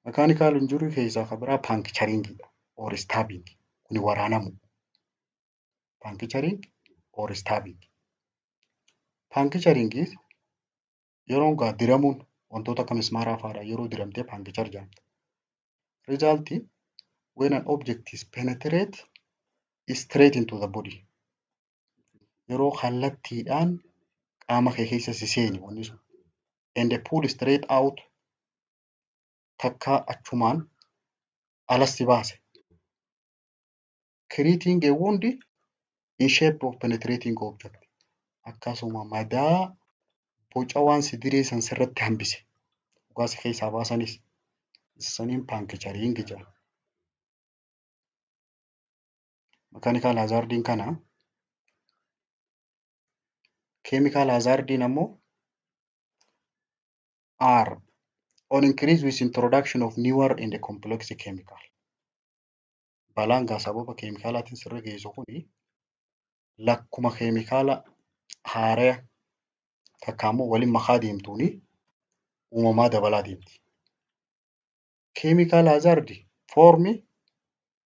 mechanical injury keessaa ka biraa puncturing or stabbing, kuni waraanamuu. Puncturing or stabbing. Puncturing is yeroo gaa diramuun wantoota akka mismaaraa fa'aadhaan yeroo diramtee puncture jedhamta. Result when an object is penetrate straight into the body. Yeroo kallattiidhaan qaama kee keessa si seeni wanni sun. And pull straight out, takka achumaan alas si baase. Creating a wound in shape of penetrating object. Akkasuma madaa boca waan si diree san sirratti hambise. Dhugaa si keessaa baasanis saniin puncturing jedhama. Mechanical hazardiin kana. Chemical hazardiin ammoo are on increase with introduction of newer and complex chemical. Balaan gaa sababa keemikaalaatiin sirra geessu kuni lakkuma keemikaala haaraya takka ammoo waliin makaa deemtuuni uumamaa dabalaa deemti. Chemical hazard form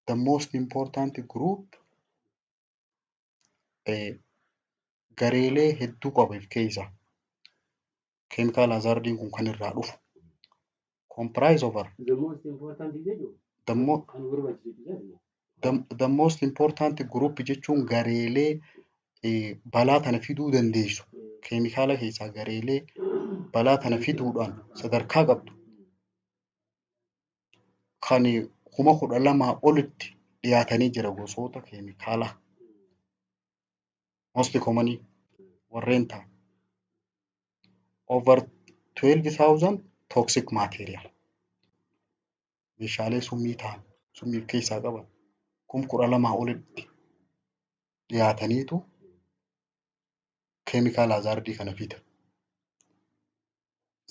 the most important group, gareelee hedduu qaba of keessaa. Chemical hazardiin kun kan irraa dhufu. Comprise over The most important jechuun kan barbaachisu jechuudha. The most important group jechuun gareelee balaa tana fiduu dandeessu. Keemikaala keessaa gareelee balaa tana fiduudhaan sadarkaa qabdu kan 12,000 olitti dhiyaatanii jira gosoota keemikaalaa. Most common warreen ta'an. Over 12,000 toxic material. Meeshaalee summii ta'an, summii of keessaa qaban 12,000 olitti dhiyaataniitu chemical hazardii kana fida.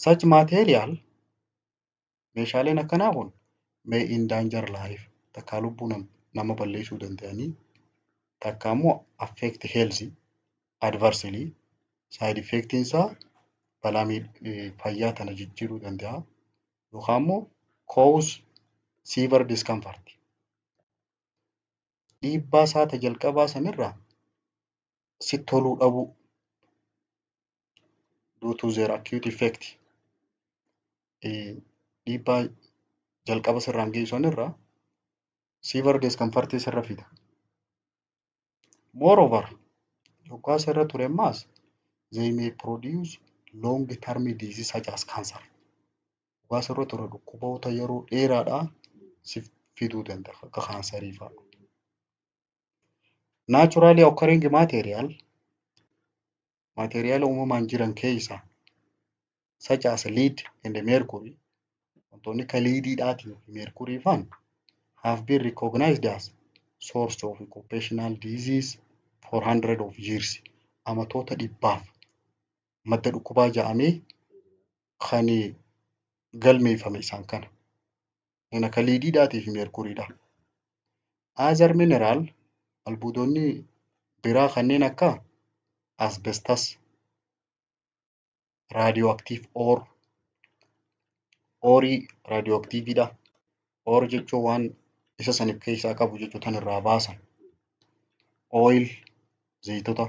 Such material, meeshaaleen akkanaa kun, may endanger life, takkaa lubbuu nama balleessuu danda'anii, takka immoo affect health adversely, side effectiin isaa balaa fayyaa tana jijjiiruu danda'a yookaan immoo cause severe discomfort. Dhiibbaa isaa ta jalqabaa sanirraa Sitti toluu dhabuu due to their acute effect, dhiibbaa jalqaba sirraan geessu irraa severe discomfort sirra fida. Moreover, yoggaa sirra ture ammaas they may produce long term disease such as cancer. Yoggaa sirra ture dhukkuboota yeroo dheeraadhaa si fiduu danda'a, akka kaansarii fa'a. Naturally occurring material, materiyaala uumamaan jiran keessaa, such as lead and mercury, wantoonni akka leadiidhaatii fi mercury fa'aan, have been recognized as source of occupational disease for hundred of years. Amatoota dhibbaaf madda dhukkubaa jedhamee kan galmeeffame isaan kana. Kan akka leadiidhaatii fi mercurydha. Other mineral, albuudonni biraa kanneen akka asbestos, radioactive ore, oreii radioactiveidha. Ore jechuun waan isa san of keessaa qabu jechuu, tan irraa baasan. Oil, zayitota,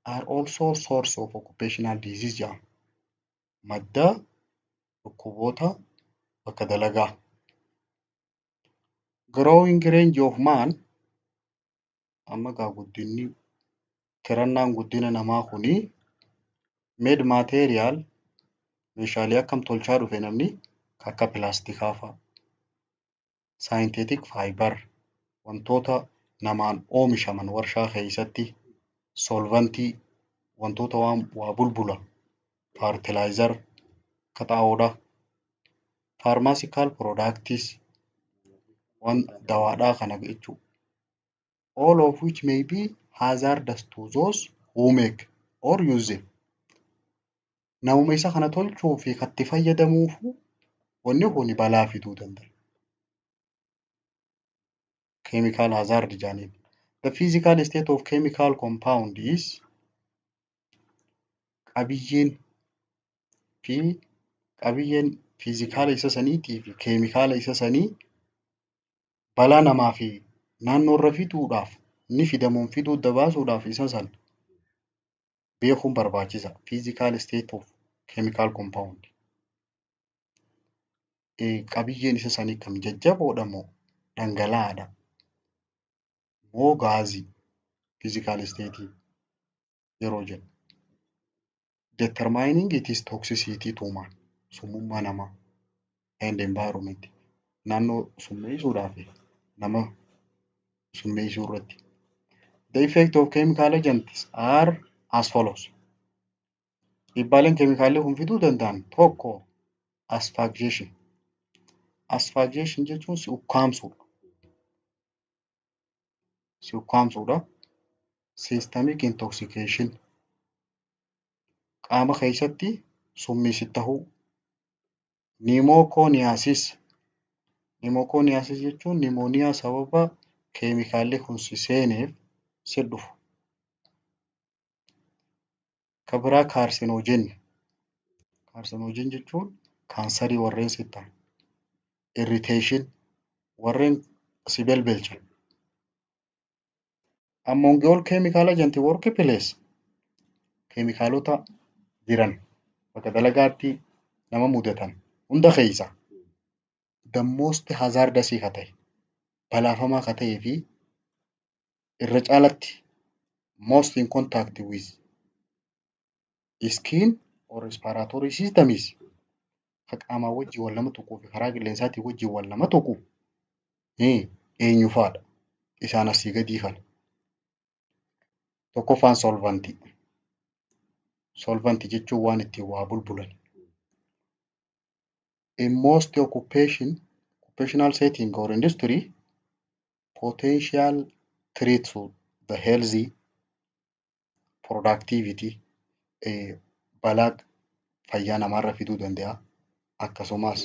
are also source of occupational disease jedhama. Madda dhukkuboota bakka dalagaa. Growing range of man, amma gaa guddinni tirannaan guddina namaa kunii made material, meeshaalee akkam tolchaa dhufe namni, akka pilaastikaa fa'a. Synthetic fiber, wantoota namaan oomishaman warshaa keessatti, solventii, wantoota waan waa bulbulan, fertilizer akka xaa'oodhaa, pharmaceutical products, waan dawaadhaa kana jechuudha. All of which may be hazardous to those who make or use them. Namuma isa kana tolchuu fi kan itti fayyadamuufu wanni kun balaa fiduu danda'a. Chemical hazard jedhaniin. The physical state of chemical compound is, qabiyyeen fi qabiyyeen fiizikaala isa saniitii fi keemikaala isa sanii balaa namaa fi naannoo irra fiduudhaaf ni fidamuun fiduu dabaasuudhaaf isa san beekuun barbaachisa. Physical state of chemical compound. Qabiyyeen isa sanii kam, jajjaboodha moo dhangala'aadha moo gaazii, physical state yeroo jennu. Determining its toxicity to man, summummaa namaa, and environment, naannoo summeessuudhaaf nama summeessuu irratti. The effect of chemical agents are as follows. Dhiibbaaleen keemikaalli kun fiduu danda'an tokko asphyxiation. Asphyxiation jechuun si ukkaamsuudha. Si ukkaamsuudha. Systemic intoxication, qaama keessatti summii si tahuu. Pneumoconiosis. Pneumoconiosis jechuun pneumonia sababa keemikaalli kun si seeneef si dhufu. Ka biraa carcinogen. Carcinogen jechuun kaansarii warreen sitti ta'an. Irritation, warreen si belbelchan. Among all chemical agent workplace, keemikaalota jiran bakka dalagaatti nama mudatan hunda keessa the most hazardous ka ta'e, balaafamaa ka ta'ee fi irra caalatti most in contact with skin or respiratory system is, ka qaamaa wajjin wal nama tuquu fi karaa qilleensaatiin wajjin wal nama tuqu eenyu fa'aadha? Isaan asii gadii kana. Tokkoffaan solventii. Solventii jechuun waan ittiin waa bulbulan. In most occupational setting or industry, potential threat to the healthy productivity, balaa fayyaa namaarra fiduu danda'a. Akkasumas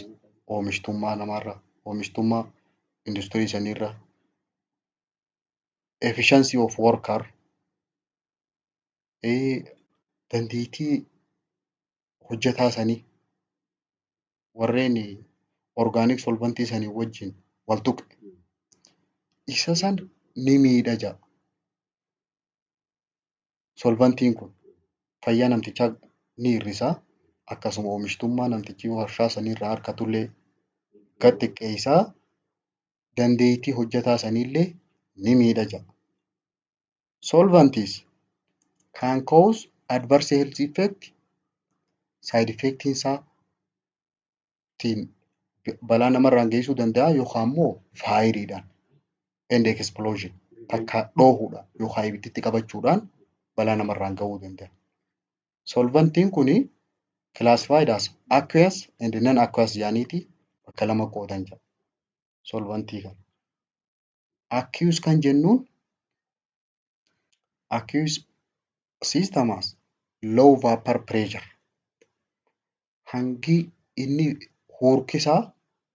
oomishtummaa namaarra, oomishtummaa industirii saniirra, efficiency of worker, dandeettii hojjetaa sanii, warreen organic solventii sanii wajjin wal tuqe isa san ni miidha jedha. Solvantiin kun fayyaa namtichaa ni hir'isa. Akkasuma oomishtummaa namtichi warshaa sanirraa argatullee gad xiqqeessaa. Dandeettii hojjetaa sanillee ni miidha jedha. Solvents can cause adverse health effect, side effect isaa tiin balaa namarraan geessisuu danda'a yookaan immoo fireiidhaan and explosion, takka dhoohuudhaan yookaan ibiddi qabachuudhaan balaa namarraan gahuu danda'a. Solvantiin kuni classified as aqueous and non-aqueous jedhaniiti bakka lama qoodan jedha. Solvantii kana. Aqueous kan jennuun, aqueous system has low vapor pressure. Hangi inni hurkisaa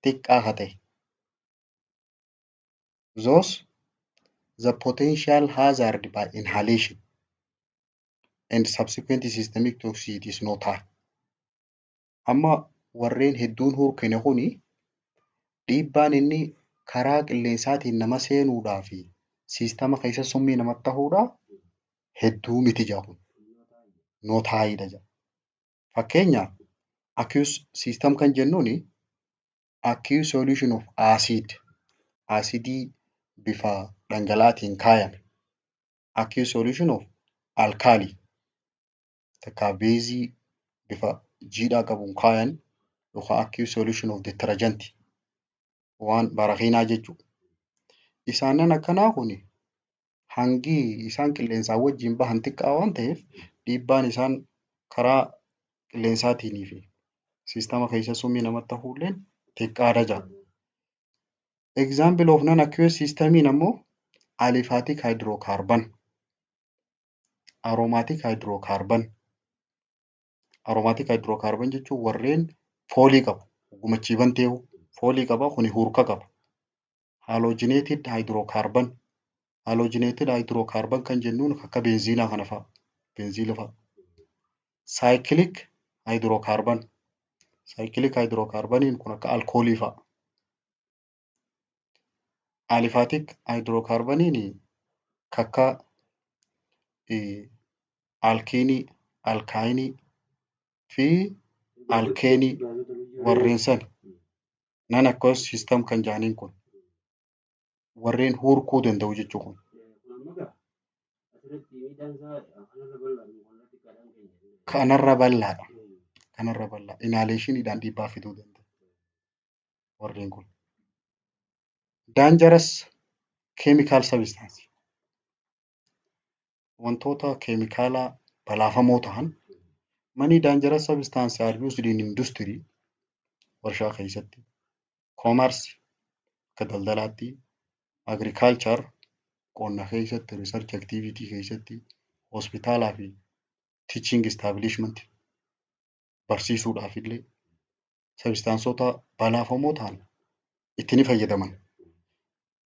xiqqaa haa ta'e. Thus the potential hazard by inhalation and subsequent systemic toxicity is not high. Amma warreen hedduun hurkine kuni dhiibbaan inni karaa qilleensaatiin nama seenuudhaa fi siistama keessa summii namatti ta'uudha hedduu miti jedha kun. Not highdha jedha. Fakkeenyaaf, aqueous system kan jennuuni aqueous solution of acid, acidii bifa dhangala'aatiin kaayame, aqueous solution of alkali, takka beezii bifa jiidhaa qabuun kaayan, yookaan aqueous solution of detergent, waan barakiinaa jechuudha. Isaanan akkanaa kun hangi isaan qilleensaan wajjin bahan xiqqaa waan ta'eef, dhiibbaan isaan karaa qilleensaatiin fi siistama keessa summii namatti ta'ulleen xiqqaadha jedha. Example of non-aqueous systemiin ammoo aliphatic hydrocarbon, aromatic hydrocarbon. Aromatic hydrocarbon jechuun warreen foolii qabu. Gumachiiban ta'uu foolii qaba, kuni hurka qaba. Halogenated hydrocarbon. Halogenated hydrocarbon kan jennuun akka beenziinaa kana fa'a. Beenziila fa'a. Cyclic hydrocarbon. Cyclic hydrocarboniin kun akka alkoolii fa'a. Aliphatic hydrocarboniin akka alkiinii, alkaayinii fi alkeenii warreen sani. Non aqueous system kan jedhaniin kun warreen hurkuu danda'u jechuu kun. Asirratti miidhaan isaa kanarra bal'aadha kanarra xiqqaadhaan keenya. Kanarra bal'aadha. Kanarra bal'aa. Inhalationiidhaan dhiibbaa fiduu danda'a. Warreen kun. Dangerous chemical substance. Wantoota keemikaalaa balaafamoo ta'an. Many dangerous substance are used in industry, warshaa keessatti, commerce, akka daldalaatti, agriculture, qonna keessatti, research activity keessatti, hospitaalaa fi teaching establishment, barsiisuudhaaf illee substanceota balaafamoo ta'an itti ni fayyadaman.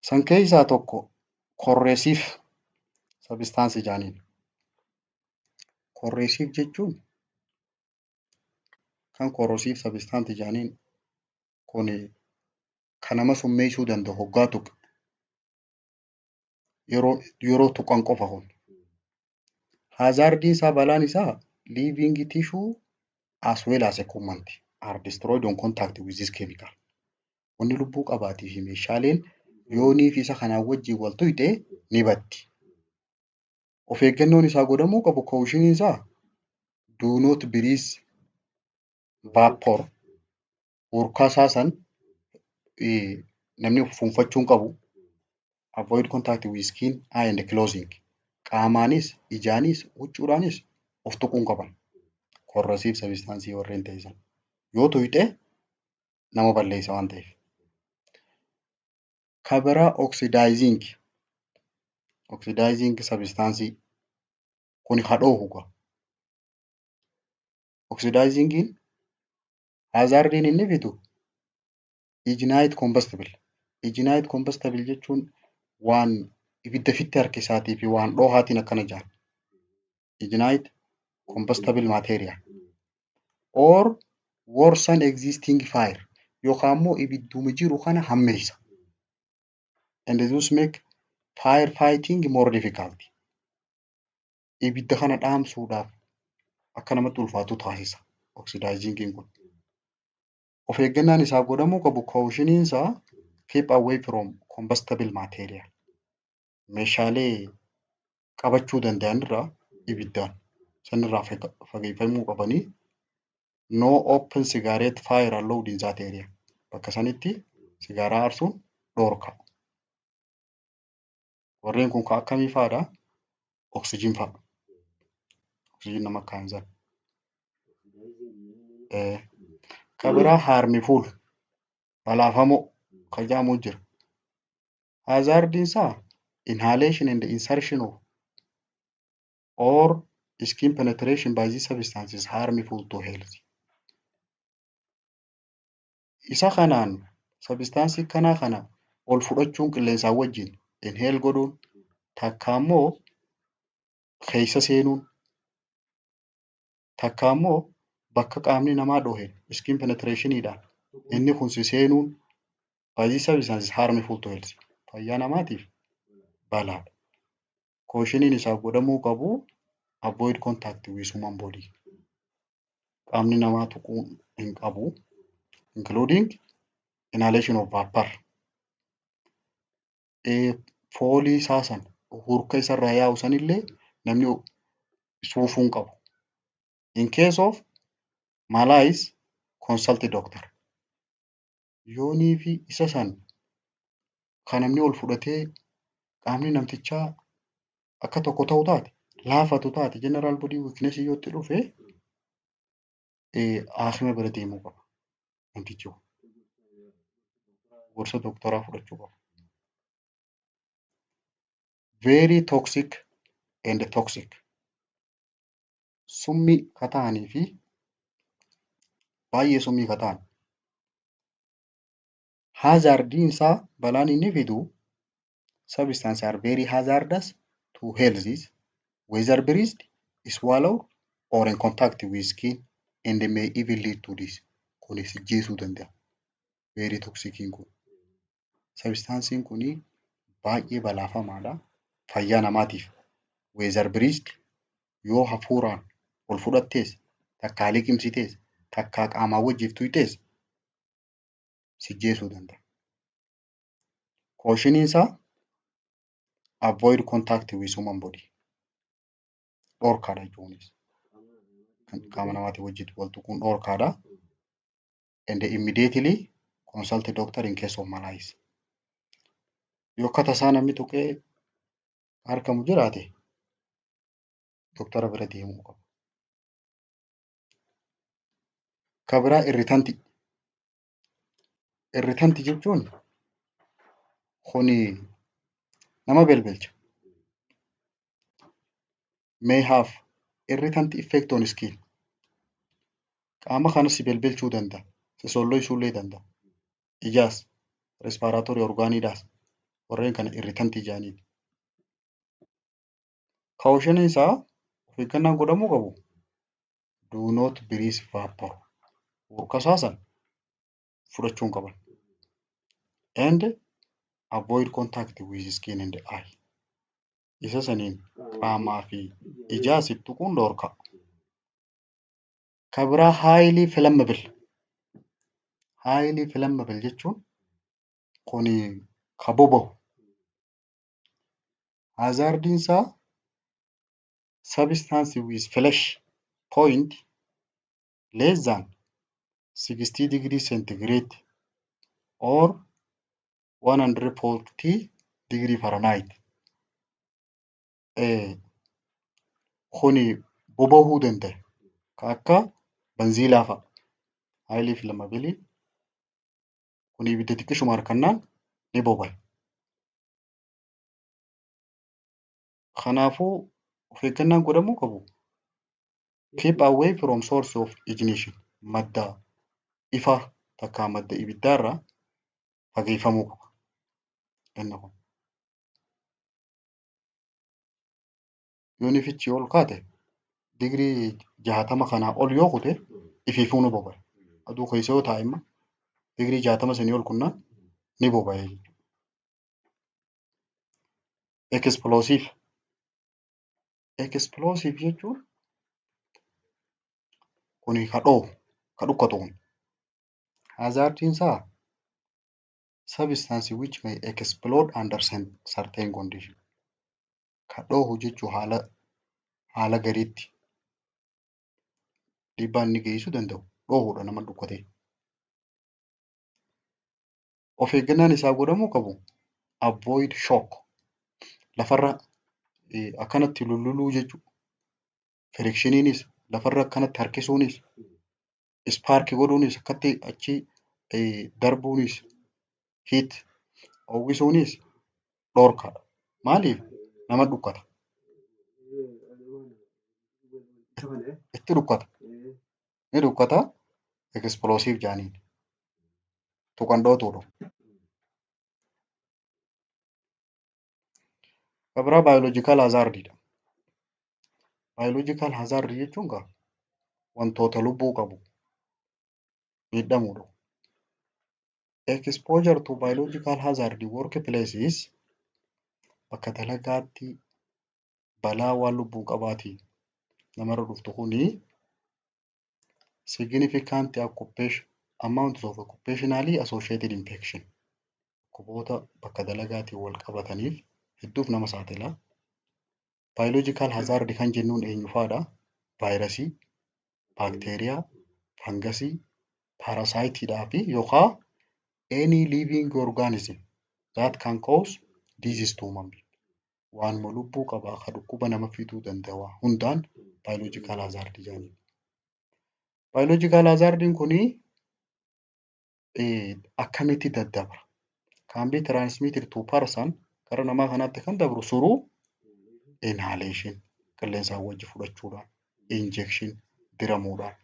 San keessaa tokko corrosive substance jedhaniin. Corrosive jechuun kan corrosive substance jedhaniin kun kan nama summeessuu danda'u hoggaa tuqe, yeroo tuqan qofa kun. Hazardiin isaa, balaan isaa, living tissue as well as equipment are destroyed on contact with this chemical. Wanni lubbuu qabaatii fi meeshaaleen yoonii fi isa kanaan wajjin wal tuqxe ni baddi. Of eeggannoon isaa godhamuu qabu, cautioniin isaa, do not breathe vapor, urkaa isaa san namni fuunfachuu hin qabu. Avoid contact with skin, eye and clothing. Qaamaanis, ijaanis, huccuudhaanis of tuquu hin qaban. Corrosive substance warreen ta'e sana. Yoo tuqxe nama balleessa waan ta'eef. Kan biraa oxidizing. Oxidizing substance kuni hadhoohu gaa. Oxidizingiin hazardiin inni fidu ignite combustible. Ignite combustible jechuun waan ibidda ofitti harkisaatii fi waan dhoohaatiin akkana jedhan. Ignite combustible material or worsen existing fire, yookaan immoo ibidduma jiru kana hammeessa. And this make fire fighting more difficult. Ibidda kana dhaamsuudhaaf akka namatti ulfaatu taasisa oxidizingiin kun. Of eeggannaan isaaf godhamuu qabu, cautioniin isaa, keep away from combustible material. Meeshaalee qabachuu danda'an irraa, ibiddaan sanirraa fageeffamuu qabanii. No open cigarette fire allowed in that area. Bakka sanitti sigaaraa aarsuun dhoorka. Warreen kun kan akkamii fa'aadha? Oxygen fa'a. Oxygen nama kaansan. Kan biraa harmful, balaafamoo kan jedhamu jira. Hazardiin isaa inhalation and insertion of or skin penetration by this substance is harmful to health. Isa kanaan, substance kanaa kana ol fudhachuun qilleensaan wajjin inhale godhuun, takka immoo keessa seenuun, takka immoo bakka qaamni namaa dhohe skin penetrationiidhaan inni kun si seenuun, by this substance is harmful to health. Fayyaa namaatiif balaadha. Cautioniin isaaf godhamuu qabu, avoid contact with human body. Qaamni namaa tuquu hin qabu. Including inhalation of vapor. Foolii isaa sana, hurka isarraa yaa'u sanillee namni suufuu hin qabu. In case of malaise, consult doctor. Yoonii fi isa san kan namni ol fudhatee qaamni namtichaa akka tokko ta'u taate, laafatu taate, general body weakness yoo itti dhufe, haakima bira deemuu qaba namtichi kun. Gorsa doktoraa fudhachuu qaba. Very toxic and toxic. Summii ka ta'anii fi baay'ee summii ka ta'an. Hazardiin isaa, balaan inni fidu, substance are very hazardous to health whether breathed, swallowed or in contact with skin and may even lead to death. Kunis ajjeesuu danda'a. Very toxiciin kun. Substanceiin kun baay'ee balaafamaadha fayyaa namaatiif. Whether breathed, yoo hafuuraan ol fudhattees, takkaa liqimsitees, takkaa qaamaan wajjin tuyxees, si ajjeesuu danda'a. Cautioniin isaa avoid contact with human body. Dhorkaadha jechuunis. Qaama namaatii wajjin wal tuquun dhorkaadha. And immediately consult doctor in case of malaise. Yoo akka tasaa namni tuqee argamu jiraate, doktora bira deemuu qaba. Ka biraa irritantii. Irritantii jechuun kuni nama belbelcha. May have irritant effect on skin. Qaama kanas si belbelchuu danda'a. Si solloisuu illee danda'a. Ijaas, respiratory organiidhaas, warreen kana irritantii jedhaniin. Cautioniin isaa, of eeggannaan godhamuu qabu, do not breathe vapor. Hurka isaa sana fudhachuu hin qaban. And avoid contact with skin and eye. Isa saniin qaamaa fi ijaas tuquun dhorka. Ka biraa highly flammable. Highly flammable jechuun kuni ka boba'u. Hazardiin isaa substance with flash point less than 60 degree centigrade or 140 degree Fahrenheit. Kuni boba'uu danda'a. Ka akka benziilaa fa'a. Highly flammable kun ibidda xiqqishuma harkannaan ni boba'a. Kanaafuu of eeggannaan godhamuu qabu, keep away from source of ignition. Madda ifa takkaa madda ibiddaarraa fageeffamuu qaba. Inni kun. Yoo ifichi ol kaate, digirii 60 kanaa ol yoo kute, ifiifuu ni boba'a. Aduu keessa yoo taa'e immoo digirii 60 sanii ol kunnaan ni boba'a jechuudha. Explosive. Explosive jechuun kuni ka dhohu, ka dhukkatu kun. Hazardiin isaa substance which may explode under certain condition. Ka dhohu jechuun haala gariitti dhiibbaa inni geessisuu danda'u dhohuudha nama dhukkatee. Of eeggannaan isaa godhamuu qabu, avoid shock, lafarra akkanatti lulluluu jechuudha. Frictioniinis, lafarra akkanatti harkisuunis, spark godhuunis, akkatti achi darbuunis, heat ho'isuunis dhorkaadha. Maaliif? Nama dhukkata. Itti dhukkata. Ni dhukkata, explosive jedhaniin. Tuqan dhootuudha. Kan biraa biological hazardidha. Biological hazard jechuun gaa wantoota lubbuu qabu miidhamuudha. Exposure to biological hazard workplaces, bakka dalagaatti balaa waan lubbuu qabaatiin namarra dhuftu kuni, significant occupation amounts of occupationally associated infection, dhukkuboota bakka dalagaatiin wal qabataniif hedduuf nama saaxila. Biological hazard kan jennuun eenyu fa'aadha? Vaayirasii, baakteeriyaa, fangasii, parasiteiidhaa fi yookaan any living organism that can cause disease to human being. Waanuma lubbuu qabaa ka dhukkuba nama fiduu danda'u hundaan biological hazard jedhanii. Biological hazardiin kuni akkamitti daddabra? Can be transmitted to person, gara namaa kanaatti kan dabru, through inhalation, qilleensaan wajji fudhachuudhaan, injection, diramuudhaan,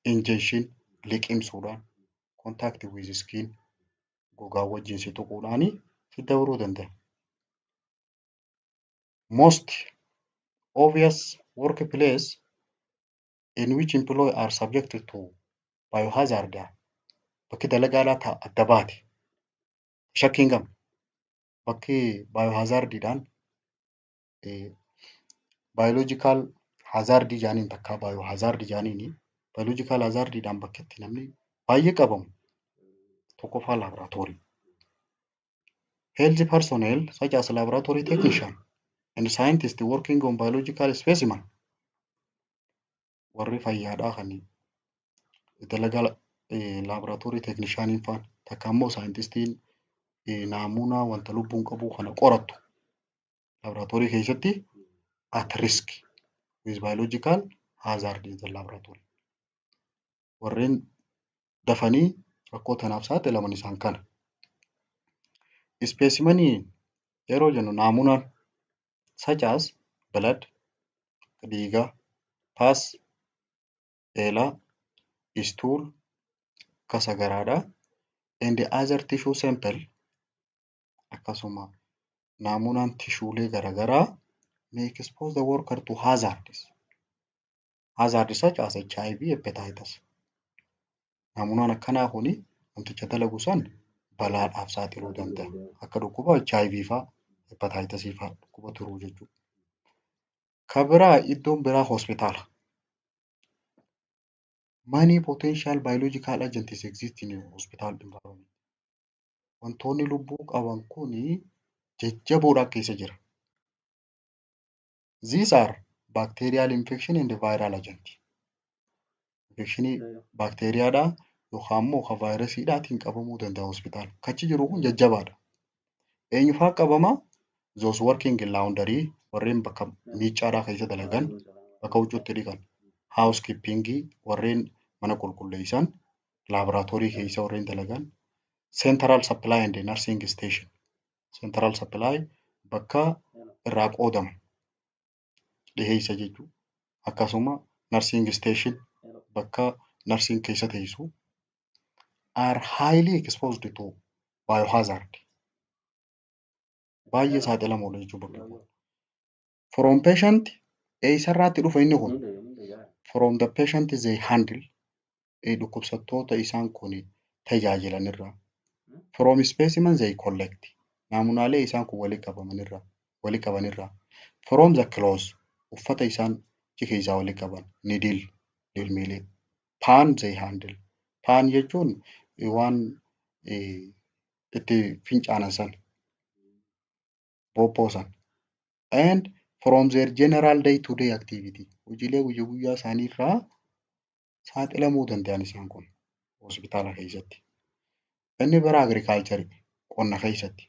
ingestion, liqimsuudhaan, contact with skin, gogaa wajjin si tuquudhaani si dabruu danda'a. Most obvious workplace in which employee are subjected to biohazard, bakki dalagaadhaa ta adda baate shakkii hin qabne, bakki biohazardiidhaan, biological hazardii jedhaniin, takka biohazardii jedhaniini, biological hazardiidhaan bakki itti namni baay'ee qabamu tokkoffaa laaboraatoorii. Health personnel such as laboratory technician and scientist working on biological specimen, warri fayyaadhaa kan dalagaa laaboraatoorii technicianiin faan, takka immoo scientistiin naamunaa wanta lubbuun qabu kana qorattu laaboraatoorii keessatti, at risk with biological hazard in the laboratory. Warreen dafanii rakkoo tanaaf saaxilaman isaan kana. Specimenii yeroo jennu naamunaan, such as blood, dhiiga, pus, eelaa, stool, kasa garaadhaa, and other tissue sample, akkasuma naamunaan tishuulee garaagaraa, may expose the worker to hazards. Hazards such as HIV, hepatitis. Naamunaan akkanaa kuni namticha dalagu san balaadhaaf saaxiluu danda'a. Akka dhukkuba HIV fa'aa, hepatitis fa'aa, dhukkuba tiruu jechuudha. Kan biraa, iddoon biraa hospitaala. Many potential biological agents exist in hospital environment. Wantoonni lubbuu qaban kuni jajjaboodhaan keessa jira. These are bacterial infection and viral agent. Infectionii baakteeriyaadhaa yookaan immoo kan vaayirasiidhaatiin qabamuu danda'a hospitaala. Kachi jiru kun jajjabaadha. Eenyufaa qabama? Those working in laundry, warreen bakka miiccaadhaa keessa dalagan, bakka huccuutti dhiqan, housekeeping, warreen mana qulqulleessan, laaboraatoorii keessa warreen dalagan, central supply and nursing station. Central supply bakka irraa qoodamu dhiheessa jechuudha. Akkasuma nursing station, bakka narsiin keessa teessu, are highly exposed to biohazard. Baay'ee saaxilamoodha jechuudha bakki kun. From patient, eessarraatti dhufa inni kun? From the patient they handle, dhukkubsattoota isaan kun tajaajilanirraa. From specimen they collect, naamunaalee isaan kun walitti qabamanirraa, walitti qabanirraa. From the clothes, Uffata isaan achi keessaa walitti qaban, needle, lilmeelee, pan they handle. Pan jechuun waan itti fincaanan sana, boobboo sana. And from their general day to day activity, hojiilee guyyaa guyyaa isaanii irraa saaxilamuu danda'an isaan kun hospitaala keessatti. Inni biraa agriculture, qonna keessatti.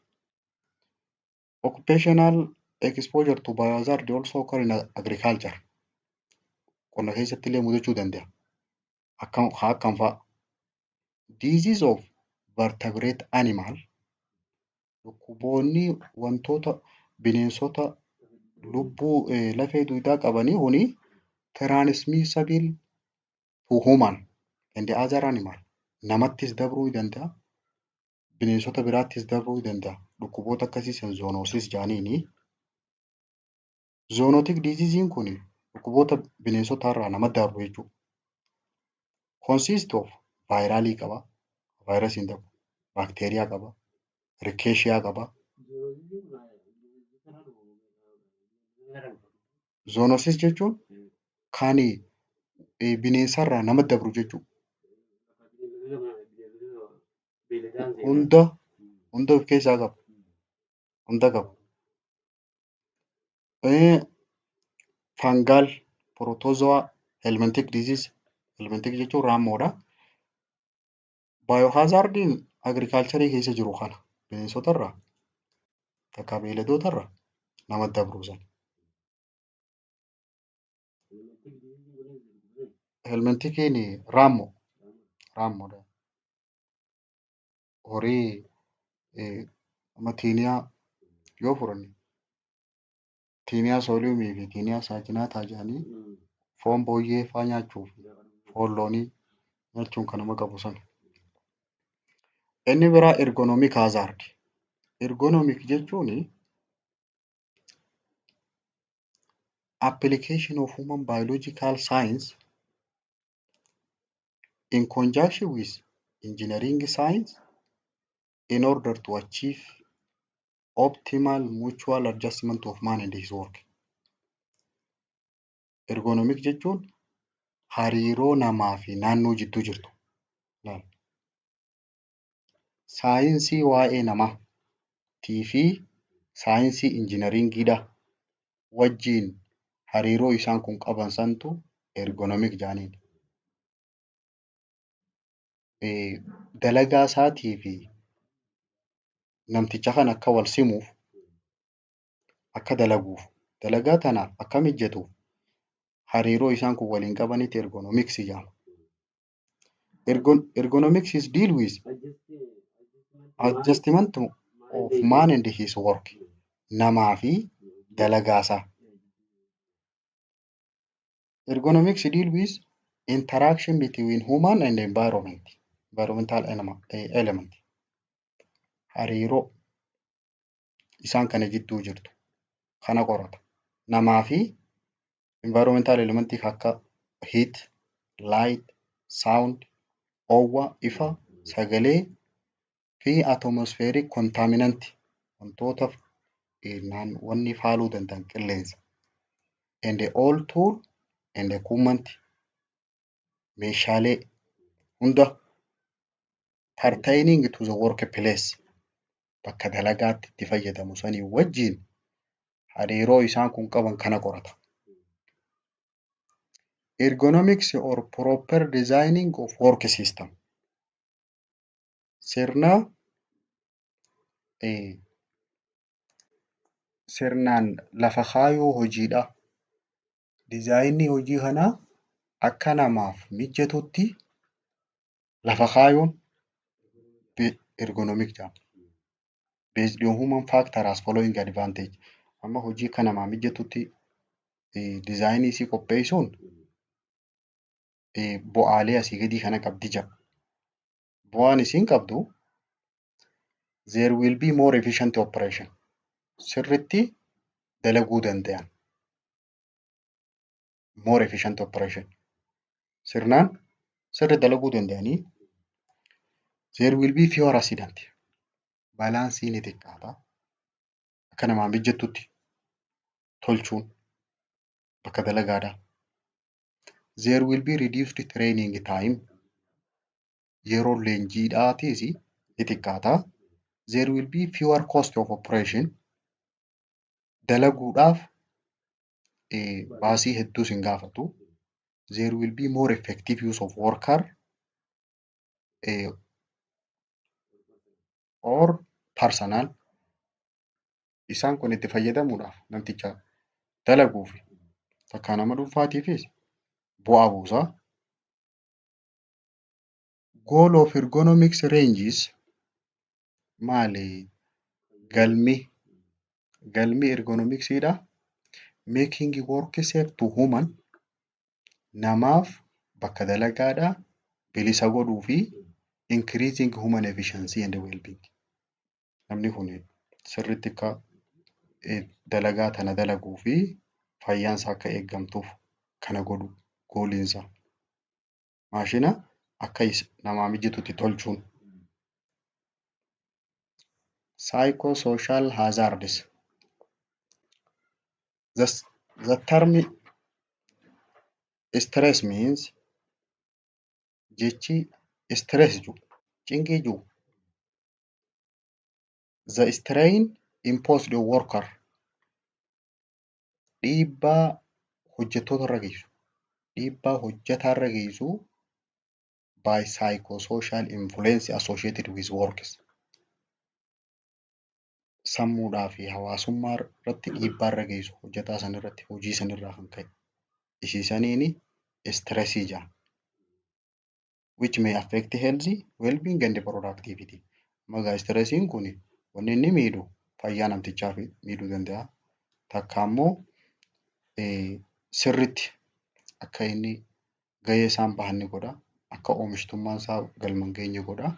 Occupational exposure to biohazard also occur in agriculture. Qonna keessatti illee mudachuu danda'a. Akkam haa akkam fa'a? Disease of vertebrate animal, dhukkuboonni wantoota bineensota lubbuu lafee dugdaa qabanii kuni transmissible to human and other animal, namattis dabruu ni danda'a. Bineensota biraattis dabruu ni danda'a. Dhukkuboota akkasii san zoonosis jedhaniini. Zoonotic disease kun dhukkuboota bineensota irraa namatti darbu jechuudha. Consist of viralii qaba. Vaayirasiin tokko baakteeriyaa qaba. Rickettsia qaba. Zoonosis jechuun kan bineensarraa namatti dabru jechuudha. Hunda hunda of keessaa qaba. Hunda qaba. Fungal, protozoa, helminthic disease. Helminthic jechuun raammoodha. Biohazardiin agriculturii keessa jiru kana bineensotarraa takka beeyladootarraa namatti dabruu sana. Helminthiciin raammoo raammoodha. Horii amma taenia yoo fudhanne, Taenia soliumii fi Taenia saginata jedhanii foon booyyee faa nyaachuu fi foon loonii nyaachuun kan nama qabu sana. Inni biraa ergonomic hazard. Ergonomic jechuun application of human biological science in conjunction with engineering science in order to achieve optimal mutual adjustment of man and his work. Ergonomic jechuun hariiroo namaa fi naannoo jidduu jirtu. Saayinsii waa'ee namaatii fi saayinsii injiinaringiidha wajjin hariiroo isaan kun qaban santu ergonomic jedhaniin. Dalagaa isaatii fi namticha kana akka wal simuuf, akka dalaguuf, dalagaa tanaaf akka mijatuuf hariiroo isaan kun waliin qabanitti ergonomics jedhama. Ergonomics is deal with adjustment of man and his work, namaa fi dalagaa isaa. Ergonomics deal with interaction between human and environment, environmental element. Hariiroo isaan kana jidduu jirtu kana qorata. Namaa fi environmental elementii akka heat, light, sound, oowwa, ifa, sagalee fi atmospheric contaminant, wantoota wanni faaluu danda'an qilleensa. And all tool and equipment, meeshaalee hunda pertaining to the workplace, bakka dalagaatti itti fayyadamu sanii wajjin hariiroo isaan kun qaban kana qorata. Ergonomics or proper designing of work system. Sirna sirnaan lafa kaayuu hojiidha. Designii hojii kanaa akka namaaf mijatutti lafa kaayuun ergonomic jedhama. Based on human factor as following advantage. Amma hojii akka namaa mijatutti designii isii qopheessuun bu'aalee asii gadii kana qabdi jedha. Bu'aan isiin qabdu, there will be more efficient operation. Sirritti dalaguu danda'an. More efficient operation. Sirnaan sirri dalaguu danda'anii, there will be fewer accident. Balaan sii ni xiqqaata. Akka namaa mijattutti tolchuun. Bakka dalagaadhaa. There will be reduced training time. Yeroo leenjiidhaatis ni xiqqaata. There will be fewer cost of operation. Dalaguudhaaf baasii hedduus hin gaafatu. There will be more effective use of worker or personnel. Isaan kun itti fayyadamuudhaaf namticha dalaguuf takkaa nama dhuunfaatiifis bu'aa buusa. Goal of ergonomics ranges maali? Galmi ergonomicsiidha. Making work safe to human, namaaf bakka dalagaadhaa bilisa godhuu fi increasing human efficiency and well-being. Namni kun sirriitti akka dalagaa tana dalaguu fi fayyaan isaa akka eegamtuuf kana godhu goaliinsaa. Maashina akka namaa mijatutti tolchuun. Psychosocial hazards. The term stress means, jechi stress jedhu, cinqii jedhu, the strain imposed on worker, dhiibbaa hojjettoota irra geessu, dhiibbaa hojjetaa irra geessu, by psychosocial influence associated with works, sammuudhaa fi hawaasummaa irratti dhiibbaa irra geessu hojjetaa sana irratti hojii sanirraa kan ka'e isiisaniini stressii jedhama. Which may affect health, well-being and productivity. Magaa stressiin kun wanni inni miidhu fayyaa namtichaa miidhuu danda'a. Takka ammoo sirriitti akka inni gahee isaa hin bahanne godha. Akka oomishtummaan isaa galma hin geenye godha.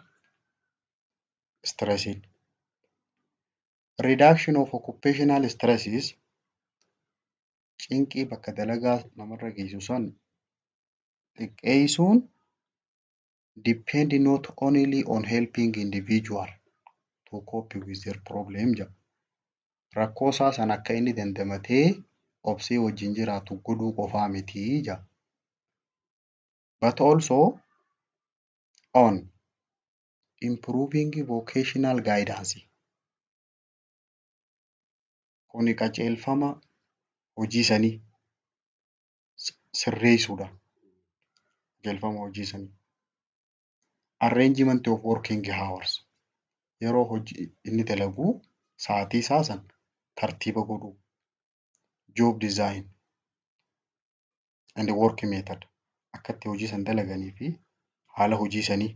Stressiin. Reduction of occupational stresses, cinqii bakka dalagaa namarra geessu san xiqqeessuun, depend not only on helping individual to cope with their problem jedha. Rakkoo isaa sana akka inni dandamatee obsee wajjin jiraatu godhuu qofaa mitii jedha. But also on improving vocational guidance. Kuni qajeelfama hojii sanii sirreessuudha. Qajeelfama hojii sanii. Arrangement of working hours. Yeroo hojii inni dalagu sa'aatii isaa sana tartiiba godhuu. Job design and work method. Akka itti hojii sana dalaganii fi haala hojii sanii.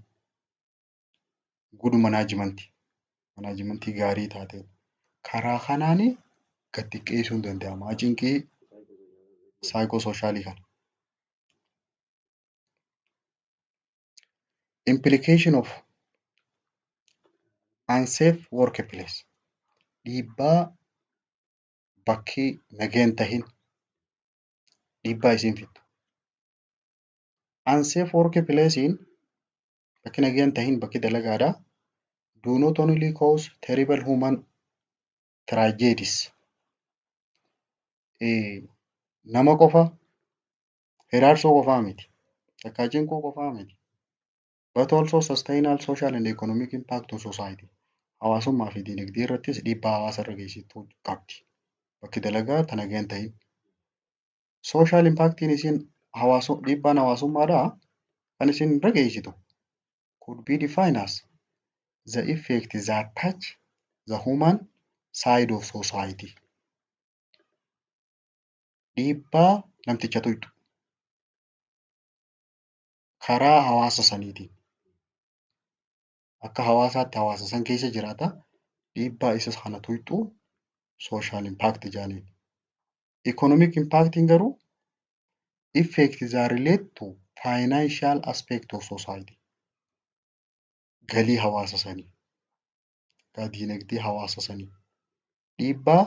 Good management. Managementii gaarii taate. Karaa kanaani gad xiqqeessuun danda'ama cinqii psychosocialii kana. Implication of unsafe workplace. Dhiibbaa bakki nagaa hin tahin dhiibbaa isiin fiddu. Unsafe workplace'n, bakki nagaa hin tahin bakki dalagaadhaa, do not only cause terrible human tragedies. Nama qofa hiraarsuu qofaa miti. Takkaa cinquu qofaa miti. But also sustainal social and economic impact on society. Hawaasummaa fi dinagdee irrattis dhiibbaa hawaasa irra geessistuu qabdi. Bakki dalagaa ta nagaa hin tahin. Social impactiin isiin dhiibbaan hawaasummaadhaa kan isin irra geessitu could be defined as the effect that touch the human side of society. Dhiibbaa namticha tuqxu karaa hawaasa saniitiin. Akka hawaasaatti hawaasa san keessa jiraata. Dhiibbaa isa kana tuqxu social impact jedhaniin. Economic impactiin garuu effect that relate to financial aspect of society. Galii hawaasa sanii, dinagdee hawaasa sanii. Dhiibbaa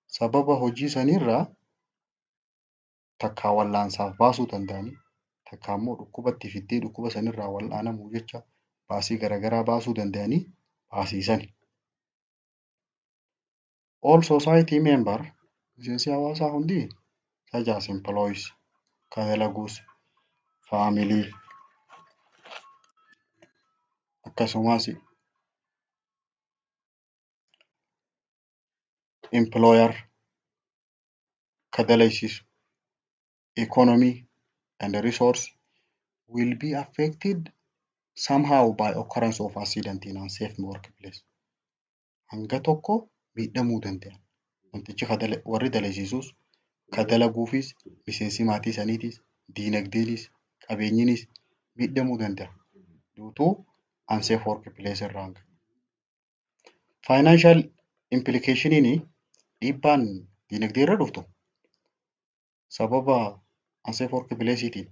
sababa hojii saniirraa takkaa wal'aansaaf baasuu danda'anii, takkaa immoo dhukkuba itti fiddee dhukkuba sanirraa wal'aanamuuf jecha baasii garaagaraa baasuu danda'anii baasii sani. All society member, miseensi hawaasaa hundi Such as employees, ka dalaguus, family, akkasumas employer ka dalaysiisu, economy and resource will be affected somehow by occurrence of accident in unsafe workplace. Hanga tokko miidhamuu danda'a. Namtichi warri dalaysiisus, ka dalaguufis, miseensi maatii saniitis, diinagdeenis, qabeenyinis miidhamuu danda'a. Due to unsafe workplace irraan. Financial implicationin, dhiibbaan diinagdee irra dhuftu sababa unsafe workplace'itiin,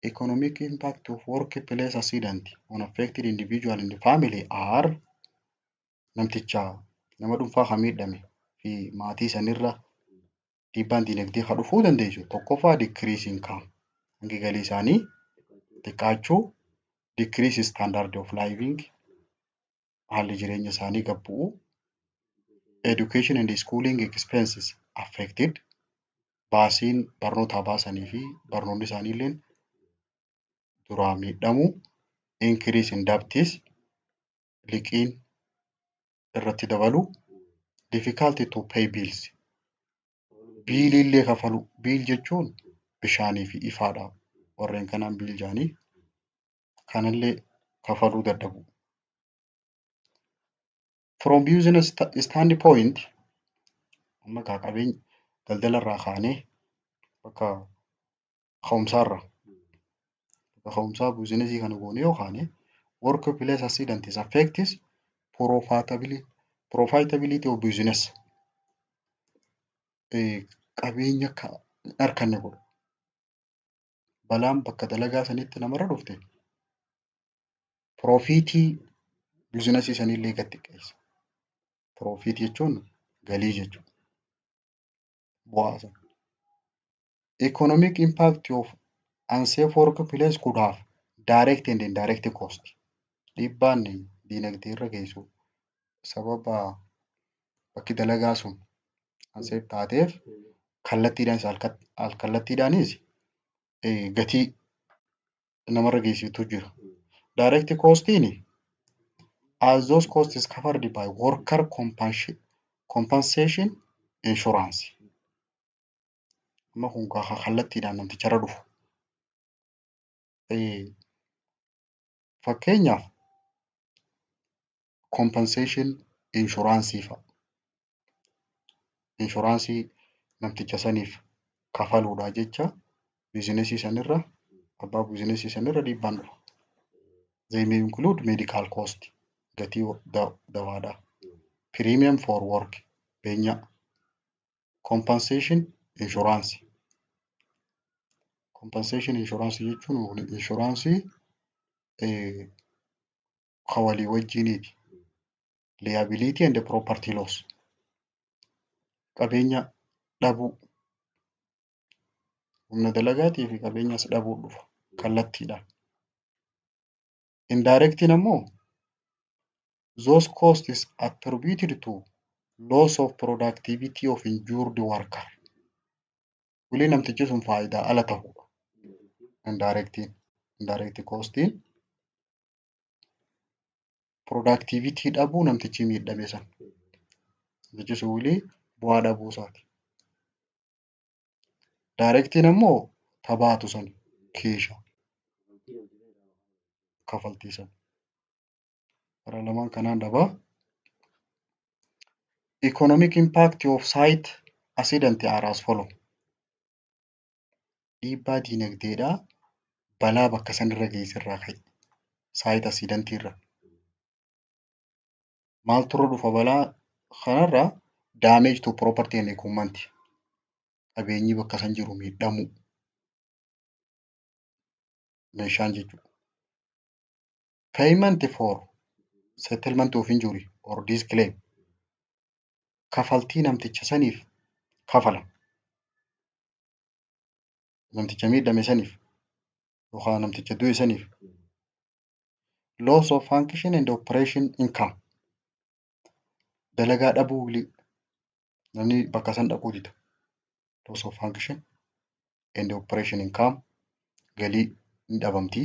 economic impact of workplace accident on affected individual and the family are, namticha nama dhuunfaa kan miidhame fi maatii sanirra dhiibbaan diinagdee kan dhufuu dandeessu, tokkoffaa, decrease income, hangi galii isaanii xiqqaachuu, decrease standard of living, haalli jireenya isaanii gad bu'uu, education and schooling expenses affected, baasiin barnootaa baasanii fi barnoonni isaanii illee duraa miidhamuu, increase in debts, liqiin irratti dabaluu, difficulty to pay bills, biilii illee kafaluu. Bill jechuun bishaanii fi ifaadha, warreen kanaan bill jedhanii, kanallee kafaluu dadhabu. From business standpoint, amma kaa qabeenya daldala irraa kaanee bakka ka'umsaarra, bakka ka'umsaa businessii kana goonee yoo kaane, workplace accident is affects profitability of business, qabeenya akka hin arganne godha. Balaan bakka dalagaa sanitti namarra dhufte profitii businessii sanillee gad xiqqeessa. Profitii jechuun galii jechuudha. Bu'aa sana. Economic impact of unsafe workplace could have direct and indirect cost. Dhiibbaan diinagdee irra geessu sababa bakki dalagaa sun unsafe taateef kallattiidhaanis al-kallattiidhaanis gatii namarra geessistu jira. Direct costiin as those costs is covered by worker compensation insurance. Amma kun kallattiidhaan namticharra dhufu. Fakkeenyaaf, compensation insurance fa'a. Insurance namticha saniif kafaluudhaa jecha businessii sanirra, abbaa businessii sanirra dhiibbaan dhufa. They may include medical cost, gatii dawaadhaa, premium for work, beenyaa, compensation insurance. Compensation insurance jechuun insurance kan walii wajjiniiti. Liability and property loss. Qabeenya dhabuu, humna dalagaatii fi qabeenyas dhabuu dhufa kallattiidhaan. Indirectiin ammoo those costs attributed to loss of productivity of injured worker. Wili namtichi sun faayidaa ala ta'uudha. Indirectiin, indirect costiin productivity dhabuu namtichi miidhame sana. Namtichi sun wilii bu'aa dhabuu isaati. Directiin ammoo tabaatu sana kiisha kafaltii sana. Karaa lamaan kanaan dhabaa. Economic impact of site accident are as follow. Dhiibbaa diinagdeedhaa balaa bakka sanirra geessirraa ka'e. Site accident irra. Maaltu irra dhufa balaa kanarraa? Damage to property and equipment. Qabeenyi bakka san jiru miidhamuu. Meeshaan jechuudha. Payment for settlement of injury or death claim. Kafaltii namticha saniif kafalan. Namticha miidhame saniif yookaan namticha du'e saniif. Loss of function and operation income. Dalagaa dhabuu, namni bakka san dhaquu dida. Loss of function and operation income, galii ni dhabamti.